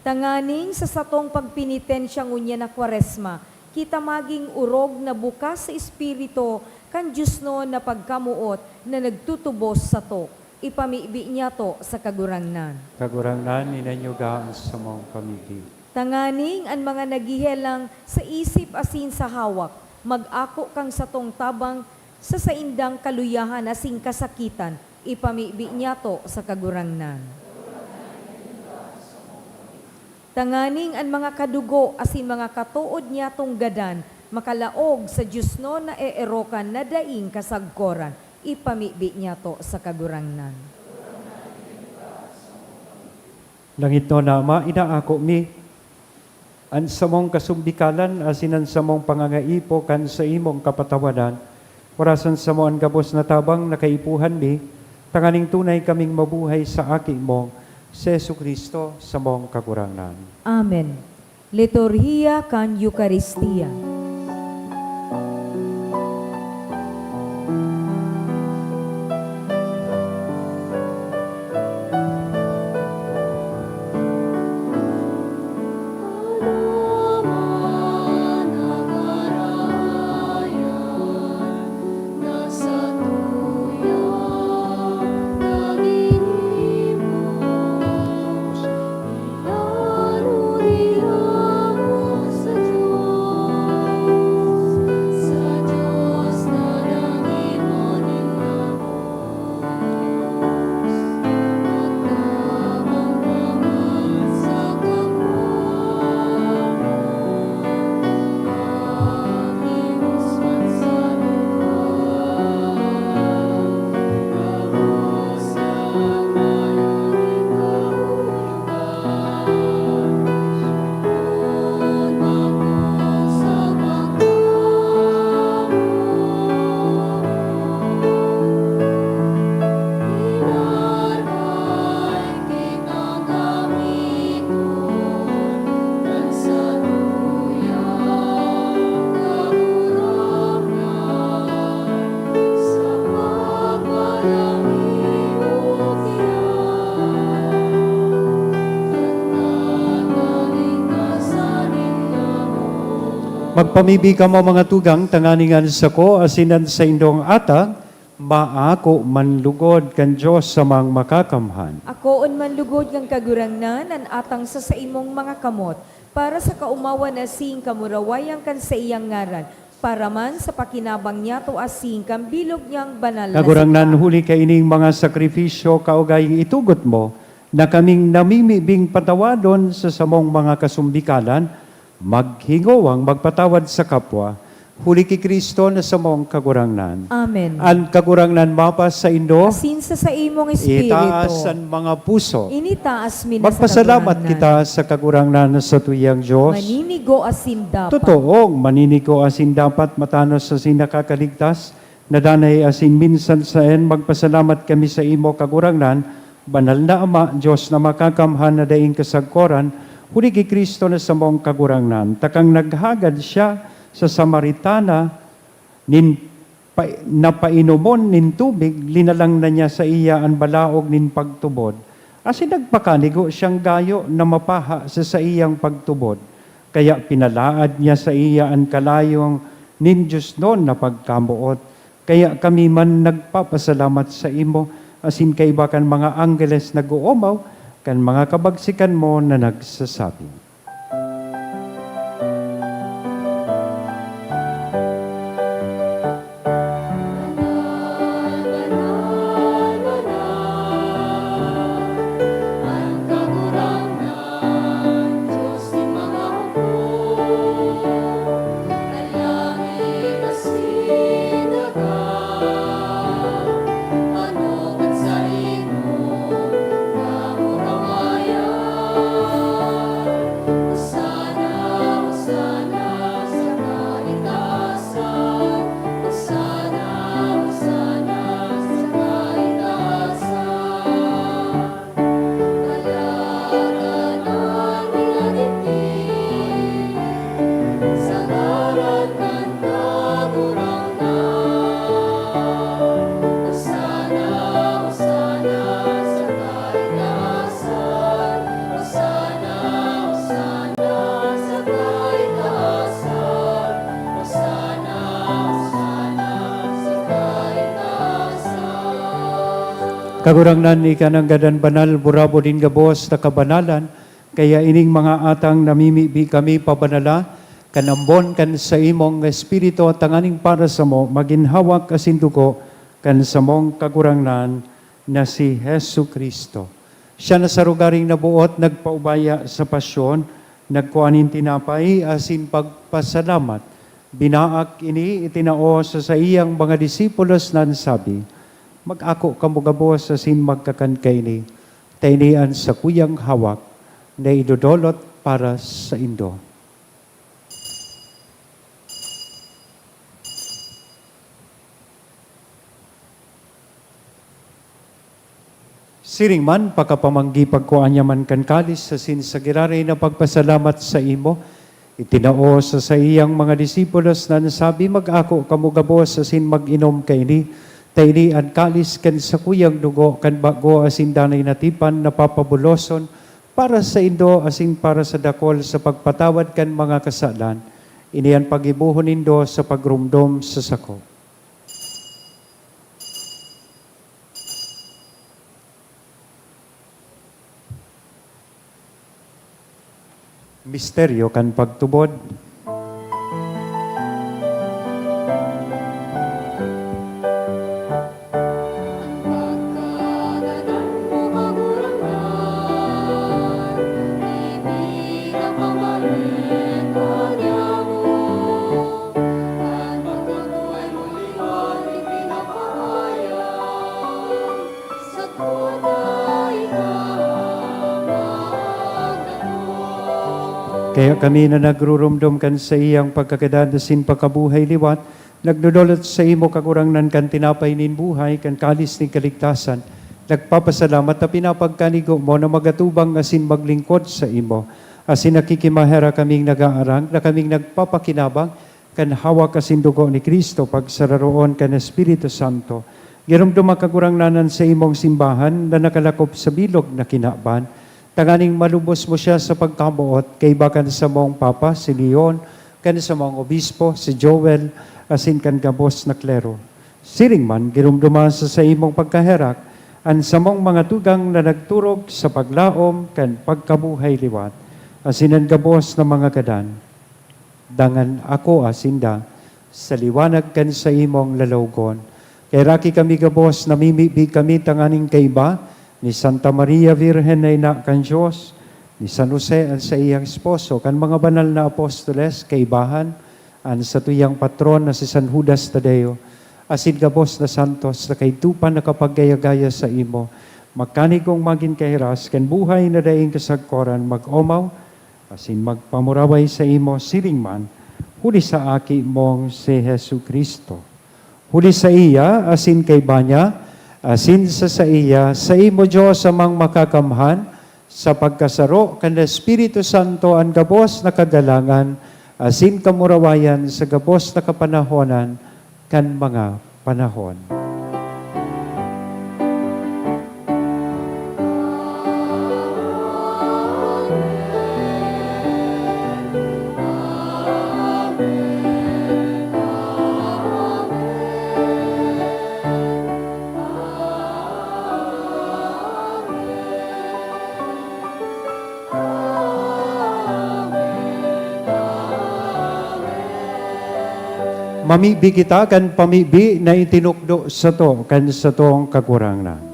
Tanganing sa satong pagpenitensya ngunyan na Kwaresma, kita magin orog na bukas sa espiritu kan diosnon na pagkamoot na nagtutubos sato. Ipamibi niyato sa Kagurangnan. Kagurangnan, inanyuga an samong pamibi. Tanganing an mga naghehelang sa isip asin sa hawak mag-ako kan satong tabang sa saindang kaluyahan asin kasakitan, ipamibi niyato sa Kagurangnan. Tanganing an mga kadugo asin mga katood niyatong gadan makalaog sa diosnon na eerokan na daing kasagkoran, ipamibi niyato sa Kagurangnan. Langitnon na Ama, inaako mi an samong kasumbikalan asin an samong pangangaipo kan saimong kapatawanan, orasan samo an gabos na tabang na kaipuhan mi, tanganing tunay kaming mabuhay sa Aki mong si Jesu-Cristo, samong Kagurangnan. Amen. Liturhiya kan Eukaristia. Magpamibi kamo, mga tugang, tanganing an sako asin an saindong atang maako man lugod kan Dios Amang Makakamhan. Akoon man lugod kan Kagurangnan an atang sa saimong mga kamot, para sa kaomawan asin kamurawayan kan saiyang ngaran, para man sa pakinabang niyato asin kan bilog niyang banal na Kagurangnan, simbahan. Huli kaining mga sakrifisyo, kaogay itugot mo na kaming namimibing patawadon sa samong mga kasumbikalan, maghingowang magpatawad sa kapwa, huli ki Cristo na samong Kagurangnan. Amen. An Kagurangnan mapasaindo. Asin sa saimong espiritu. Itaas an mga puso. Initaas mi na sa Kagurangnan. Magpasalamat kita sa Kagurangnan na satuyang Dios. Maninigo asin dapat. Totoong maninigo asin dapat, matanos asin nakakaligtas, na danay asin minsan saen. Magpasalamat kami saimo, Kagurangnan, Banal na Ama, Dios na makakamhan na daing kasagkoran, Huli ki Cristo na samong Kagurangnan, takang naghagad siya sa Samaritana nin pa-, na painomon nin tubig, linalang na niya saiya an balaog nin pagtubod, asin nagpakanigo siyang gayo na mapaha sa saiyang pagtubod. Kaya pinalaad niya saiya an kalayong nin diosnon na pagkamoot. Kaya kami man nagpapasalamat saimo, asin kaiba kan mga anggeles nag-oomaw kan mga kabagsikan mo na nagsasabi. Kagurangnan, ika nanggad an banal, burabod nin gabos na kabanalan, kaya ining mga atang namimibi kami pabanala kan ambon kan saimong Espiritu, tanganing para samo magin hawak asin dugo kan samong Kagurangnan na si Jesu-Cristo. Siya na sa rogaring naboot nagpaubaya sa pasyon, nagkua nin tinapay asin pagpasalamat, binaak ini, itinao sa saiyang mga disipulos na nagsabi, "Mag-ako kamo gabos asin magkakan kaini, ta ini an sakuyang hawak na idodolot para saindo." Siring man, pakapamanggi pagkua niya man kan kalis asin sa giraray na pagpasalamat saimo, itinao sa saiyang mga disipulos na nagsabi, "Mag-ako kamo gabos asin mag-inom kaini, ta ini an kalis kan sakuyang dugo kan bago asin danay na tipan na papabuloson para saindo asin para sa dakol sa pagpatawad kan mga kasalan. Ini an paggibohon nindo sa pagromdom sa sako." Misteryo kan pagtubod. Kaya kami na nagruromdom kan saiyang pagkagadan asin pagkabuhay liwat, nagdodolot saimo, Kagurangnan, kan tinapay nin buhay, kan kalis nin kaligtasan, nagpapasalamat ta pinapagkanigo mo na magatubang asin maglingkod saimo. Asin nakikimaherak kaming nag-aarang na kaming nagpapakinabang kan hawak asin dugo ni Cristo, pagsararoon kan Espiritu Santo. Giromdoma, Kagurangnan, an saimong simbahan na nakalakop sa bilog na kinaban, tanganing malubos mo siya sa pagkamoot, kaiba kan samong Papa, si Leon, kan samong Obispo, si Joel, asin kan gabos na klero. Siring man, giromdoma sa saimong pagkaherak an samong mga tugang na nagturog sa paglaom kan pagkabuhay liwat, asin an gabos na mga gadan. Dangan akoa sinda sa liwanag kan saimong lalawgon. Kaheraki kami gabos, namimibi kami tanganing kaiba ni Santa Maria Virgen na Ina kan Dios, ni San Jose an saiyang esposo, kan mga banal na apostoles, kaibahan an satuyang patron na si San Judas Tadeo, asin gabos na santos na kaidto pa nakapaggaya-gaya saimo, magkanigong magin kahiras kan buhay na daing kasagkoran, mag-omaw asin magpamuraway saimo, siring man, huli sa Aki mong si Jesu-Cristo. Huli saiya, asin kaiba niya, asin sa saiya, saimo, Dios Amang Makakamhan, sa pagkasaro kan Espiritu Santo an gabos na kagalangan asin kamurawayan sa gabos na kapanahonan kan mga panahon. Mamibi kita kan pamibi na itinukdo sato kan satong Kagurangnan.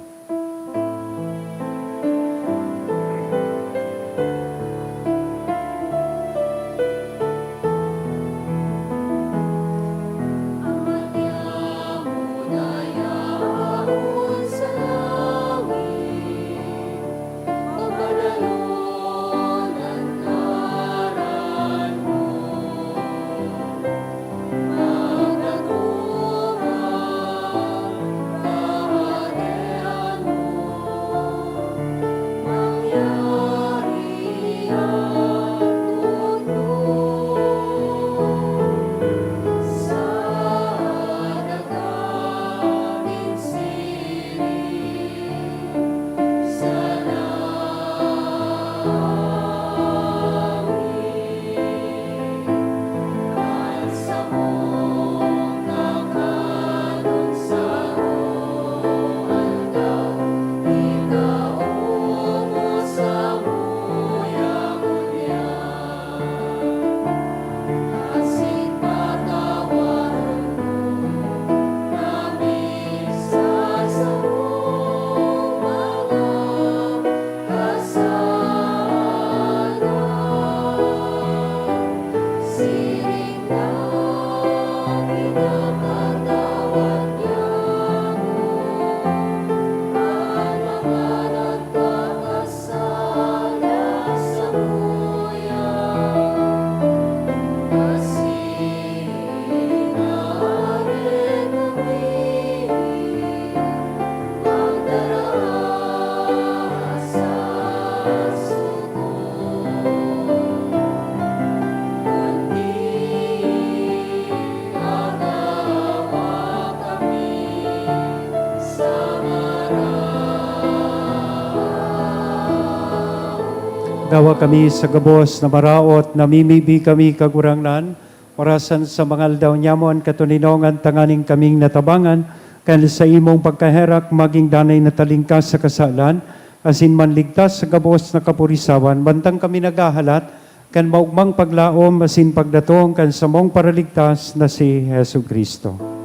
Gawa kami sa gabos na maraot, namimibi kami, Kagurangnan, orasan sa mga aldaw nyamo an katoninongan tanganing kaming natabangan kan saimong pagkaherak magin danay na talingkas sa kasalan, asin manligtas sa gabos na kapurisawan, mantang kami naghahalat kan maogmang paglaom asin pagdatong kan samong Paraligtas na si Jesu-Cristo.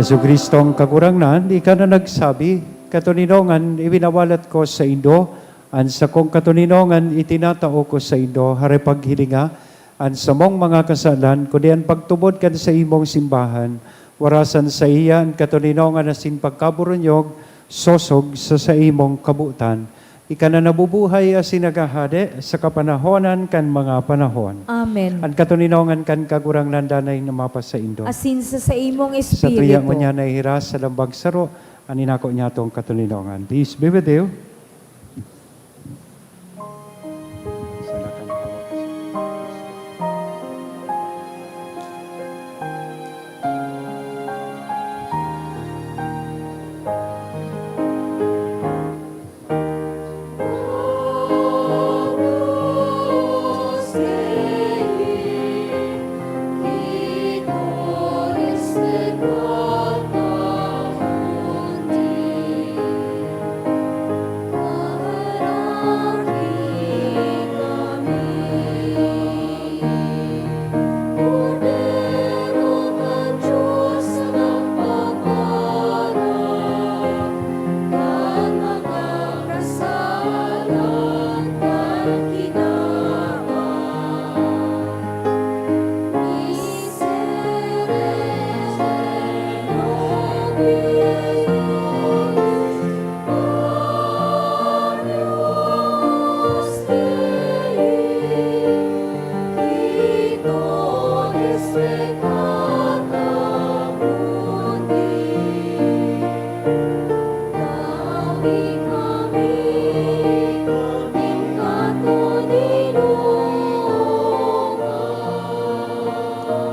Jesu-Cristo ang Kagurangnan, ika na nagsabi, "Katoninongan, iwinawalat ko saindo, an sakong katoninongan itinatao ko saindo, hare paghilinga an samong mga kasalan, kundi an pagtubod kan saimong simbahan, warasan saiya an katoninongan asin pagkaburunyog, sosog sa saimong kabotan." Ika na nabubuhay asin naghahade sa kapanahonan kan mga panahon. Amen. An katoninongan kan Kagurangnan danay na mapasaindo. Asin sa saimong Sa tuya espiritu. Ngunyan na ihiras sa lambang saro, an inako niyatong katoninongan. Peace be with you.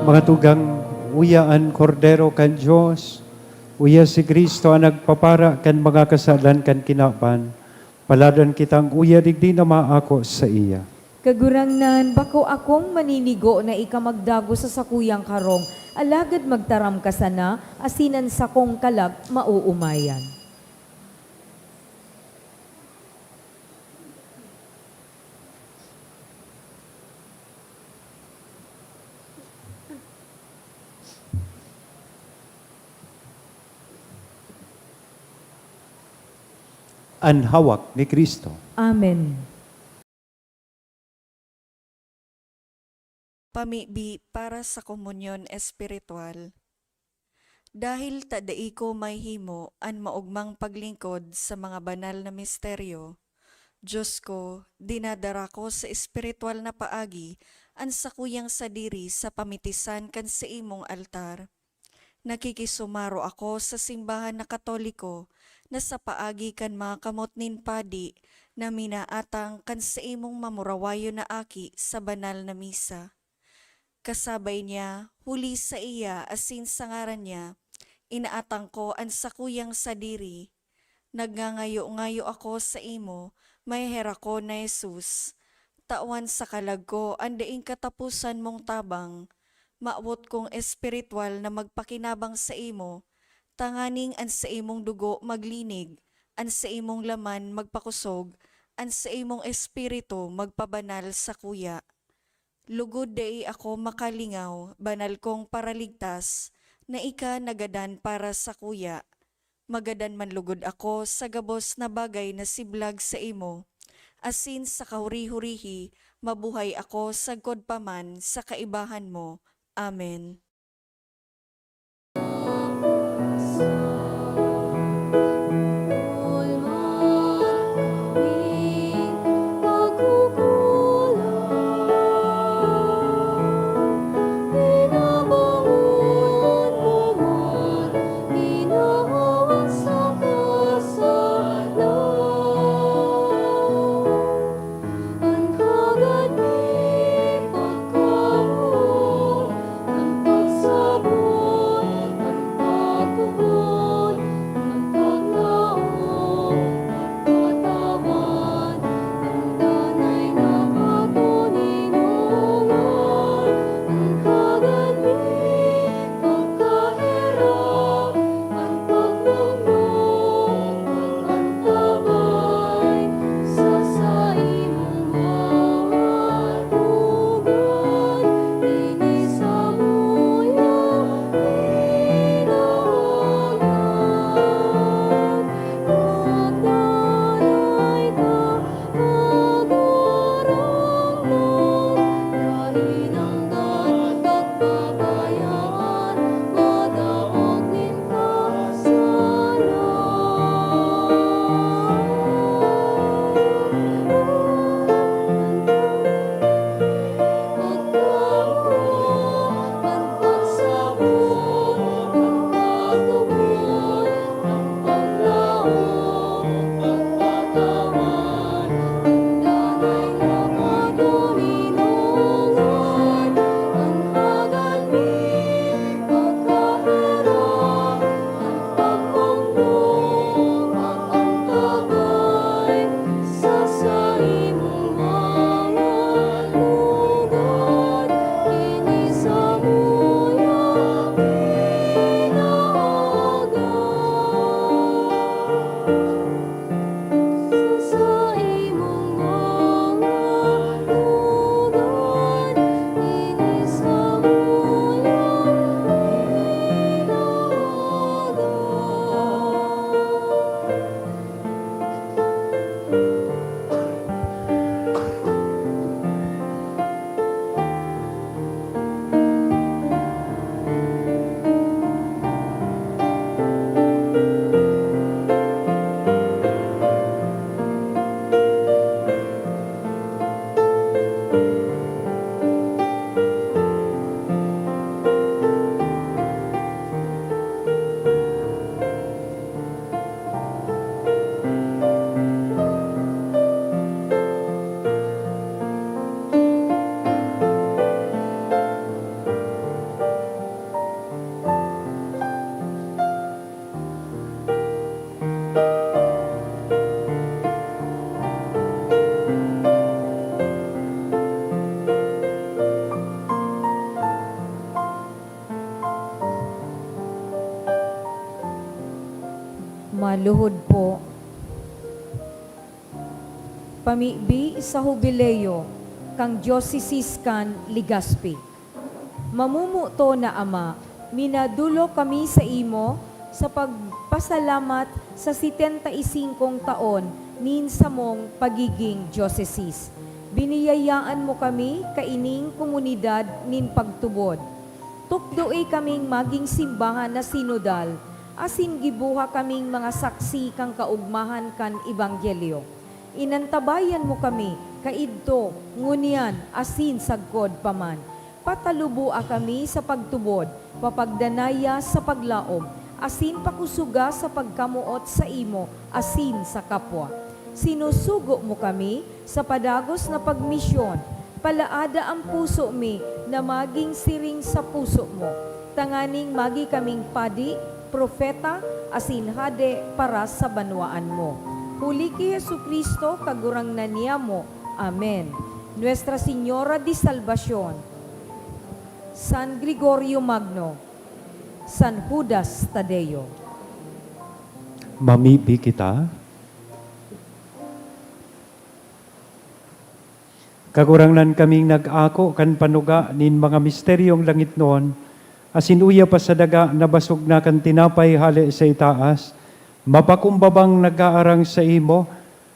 Mga tugang, uya an Kordero kan Dios, uya si Cristo an nagpapara kan mga kasalan kan kinaban. Paladan kitang uya digdi na maako saiya. Kagurangnan, bako akong maninigo na ika magdagos sa sakuyang karong, alagad magtaram ka sana, asin an sakong kalag maoomayan. An hawak ni Cristo. Amen. Pamibi para sa komunyon espiritual. Dahil ta dai ko mahihimo an maogmang paglingkod sa mga banal na misteryo, Dios ko, dinadara ko sa espiritual na paagi an sakuyang sadiri sa pamitisan kan saimong altar. Nakikisumaro ako sa simbahan na Katoliko na sa paagi kan mga kamot nin padi na minaatang kan saimong mamurawayon na aki sa banal na misa. Kasabay niya, huli saiya asin sa ngaran niya, inaatang ko an sakuyang sadiri. Nagngangayo-ngayo ako saimo, maheherakon na Jesus. Tawan sa kalag ko an daing kataposan mong tabang. Mawot kong espiritual na magpakinabang saimo, tanganing an saimong dugo maglinig, an saimong laman magpakosog, an saimong espiritu magpabanal sakuya. Lugod dai ako makalingaw, banal kong Paraligtas, na ika nagadan para sakuya. Magadan man lugod ako sa gabos na bagay na siblag saimo, asin sa kahuri-hurihi mabuhay ako sagkod pa man sa kaibahan mo. Amen. An kagat mi pagkamoot, an pagsabot, an pagpuhon, an paglaom, pagkatawan, an danay na katoninongan, an kagat mi pagkaherak, an pagmugno, an antabay, sa saimong hawak, ugat, ini samuya, inaagay. Maluhod po. Pamibi sa Hubileo kan Diocesis kan Legazpi. Mamumuto na Ama, minadolok kami saimo sa pagpasalamat sa setenta y singkong taon nin samong pagiging diocesis. Biniyayaan mo kami kaining komunidad nin pagtubod. Tukdoe kaming magin simbahan na sinodal, asin giboha kaming mga saksi kan kaogmahan kan ebanghelyo. Inantabayan mo kami kaidto, ngunyan, asin sagkod pa man. Pataluboa kami sa pagtubod, papagdanaya sa paglaom, asin pakusoga sa pagkamoot saimo asin sa kapwa. Sinusugo mo kami sa padagos na pagmisyon. Palaada an puso mi na magin siring sa puso mo, tanganing magi kaming padi, propeta, asin hade para sa banwaan mo. Huli ki Jesu-Cristo, Kagurangnan niamo. Amen. Nuestra Señora de Salvacion, San Gregorio Magno, San Judas Tadeo. Mamibi kita. Kagurangnan, kaming nag-ako kan panuga nin mga misteryong langitnon, asin uya pa sa daga na basog na kan tinapay hale sa itaas, mapakumbabang nag-aarang saimo,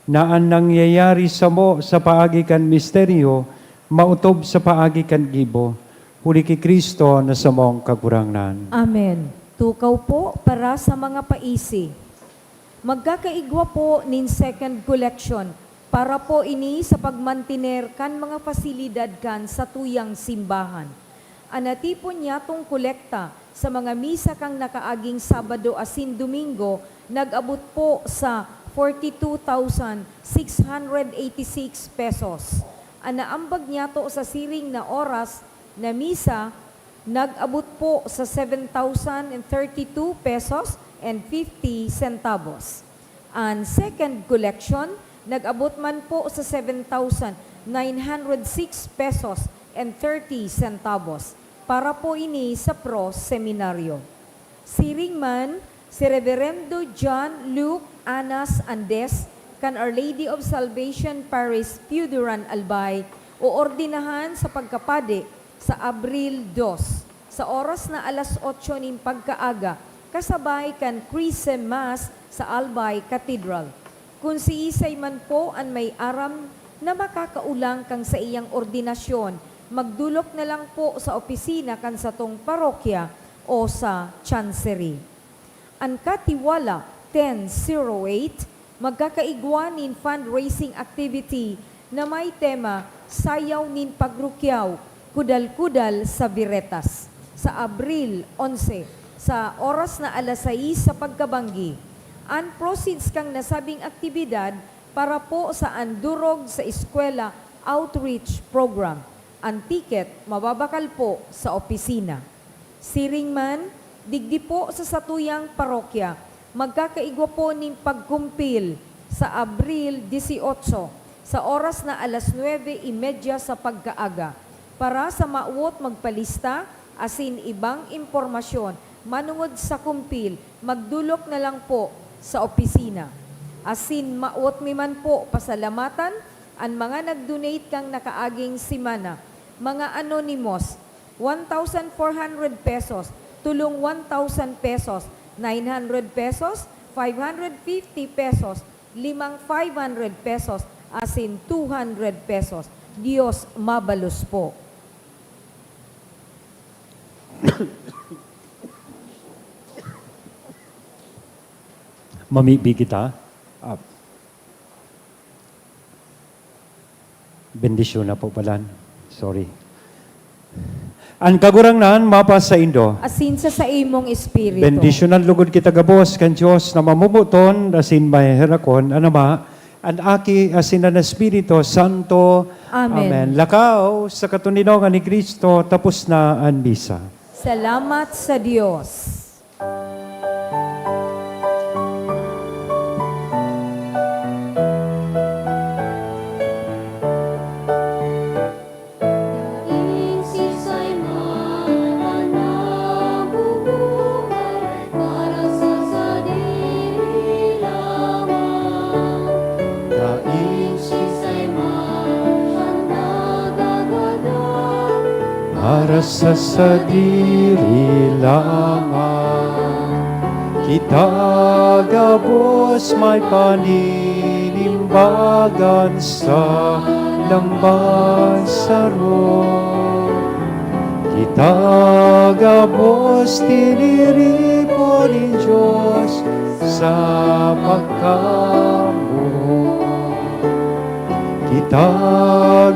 na an nangyayari samo sa paagi kan misteryo maotob sa paagi kan gibo, huli ki Cristo na samong Kagurangnan. Amen. Tukaw po para sa mga paisi. Magkakaigwa po nin second collection para po ini sa pagmantiner kan mga pasilidad kan satuyang simbahan. An natipon niyatong kolekta sa mga misa kan nakaaging Sabado asin Domingo nag-abot po sa forty two thousand six hundred eighty six pesos. An naambag niyato sa siring na oras na misa nag-abot po sa seven thousand and thirty two pesos and fifty centavos. An second collection nag-abot man po sa seven thousand nine hundred six pesos and thirty centavos. Para po ini sa Pro Seminaryo. Siring man, si Reverendo John Luke Anas Andes kan Our Lady of Salvation Parish, Pio Duran, Albay, oordinahan sa pagkapadi sa Abril dos, sa oras na alas otso nin pagkaaga, kasabay kan Chrism Mass sa Albay Cathedral. Kun siisay man po an may aram na makakaolang kan saiyang ordinasyon, magdolok na lang po sa opisina kan satong parokya o sa Chancery. An Katiwala ten zero eight magkakaigwa nin fundraising activity na may tema Sayaw nin Pagrukyaw, Kudal-kudal sa Veritas, sa Abril onse, sa oras na alas sais sa pagkabanggi. An proceeds kan nasabing aktibidad para po sa Andurog sa Eskwela Outreach Program. An ticket mababakal po sa opisina. Siring man, digdi po sa satuyang parokya, magkakaigwa po nin pagkumpil sa Abril dieciocho, sa oras na alas nuebe y media sa pagkaaga. Para sa mawot magpalista asin ibang impormasyon manongod sa kumpil, magdolok na lang po sa opisina. Asin mawot mi man po pasalamatan an mga nag-donate kan nakaaging semana, mga anonymous, one thousand four hundred pesos, tulong one thousand pesos, nine hundred pesos, five hundred fifty pesos, limang five hundred pesos, asin two hundred pesos. Diyos mabalos po. Mamibi kita. Ah. Bendisyon na po palan. Sorry. An Kagurangnan mapasaindo. Asin sa saimong espiritu. Bendisyonan lugod kita gabos kan Dios na mamomoton asin maheherakon, an Ama, an Aki, asin an Espiritu Santo. Amen. Amen. Lakaw sa katoninongan ni Cristo, tapos na an misa. Salamat sa Dios. sa sadiri lamang. Kita gabos may paninimbagan sa lamban saro. Kita gabos tiniripo nin Dios sa pagkamuhon. Kita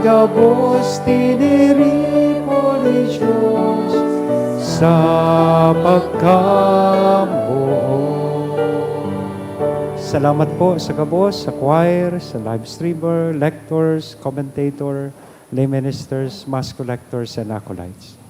gabos tiniripo nin Dios sa pagkamuhon. Salamat po sa gabos, sa choir, sa live streamer, lectors, commentator, lay ministers, mass collectors, and acolytes.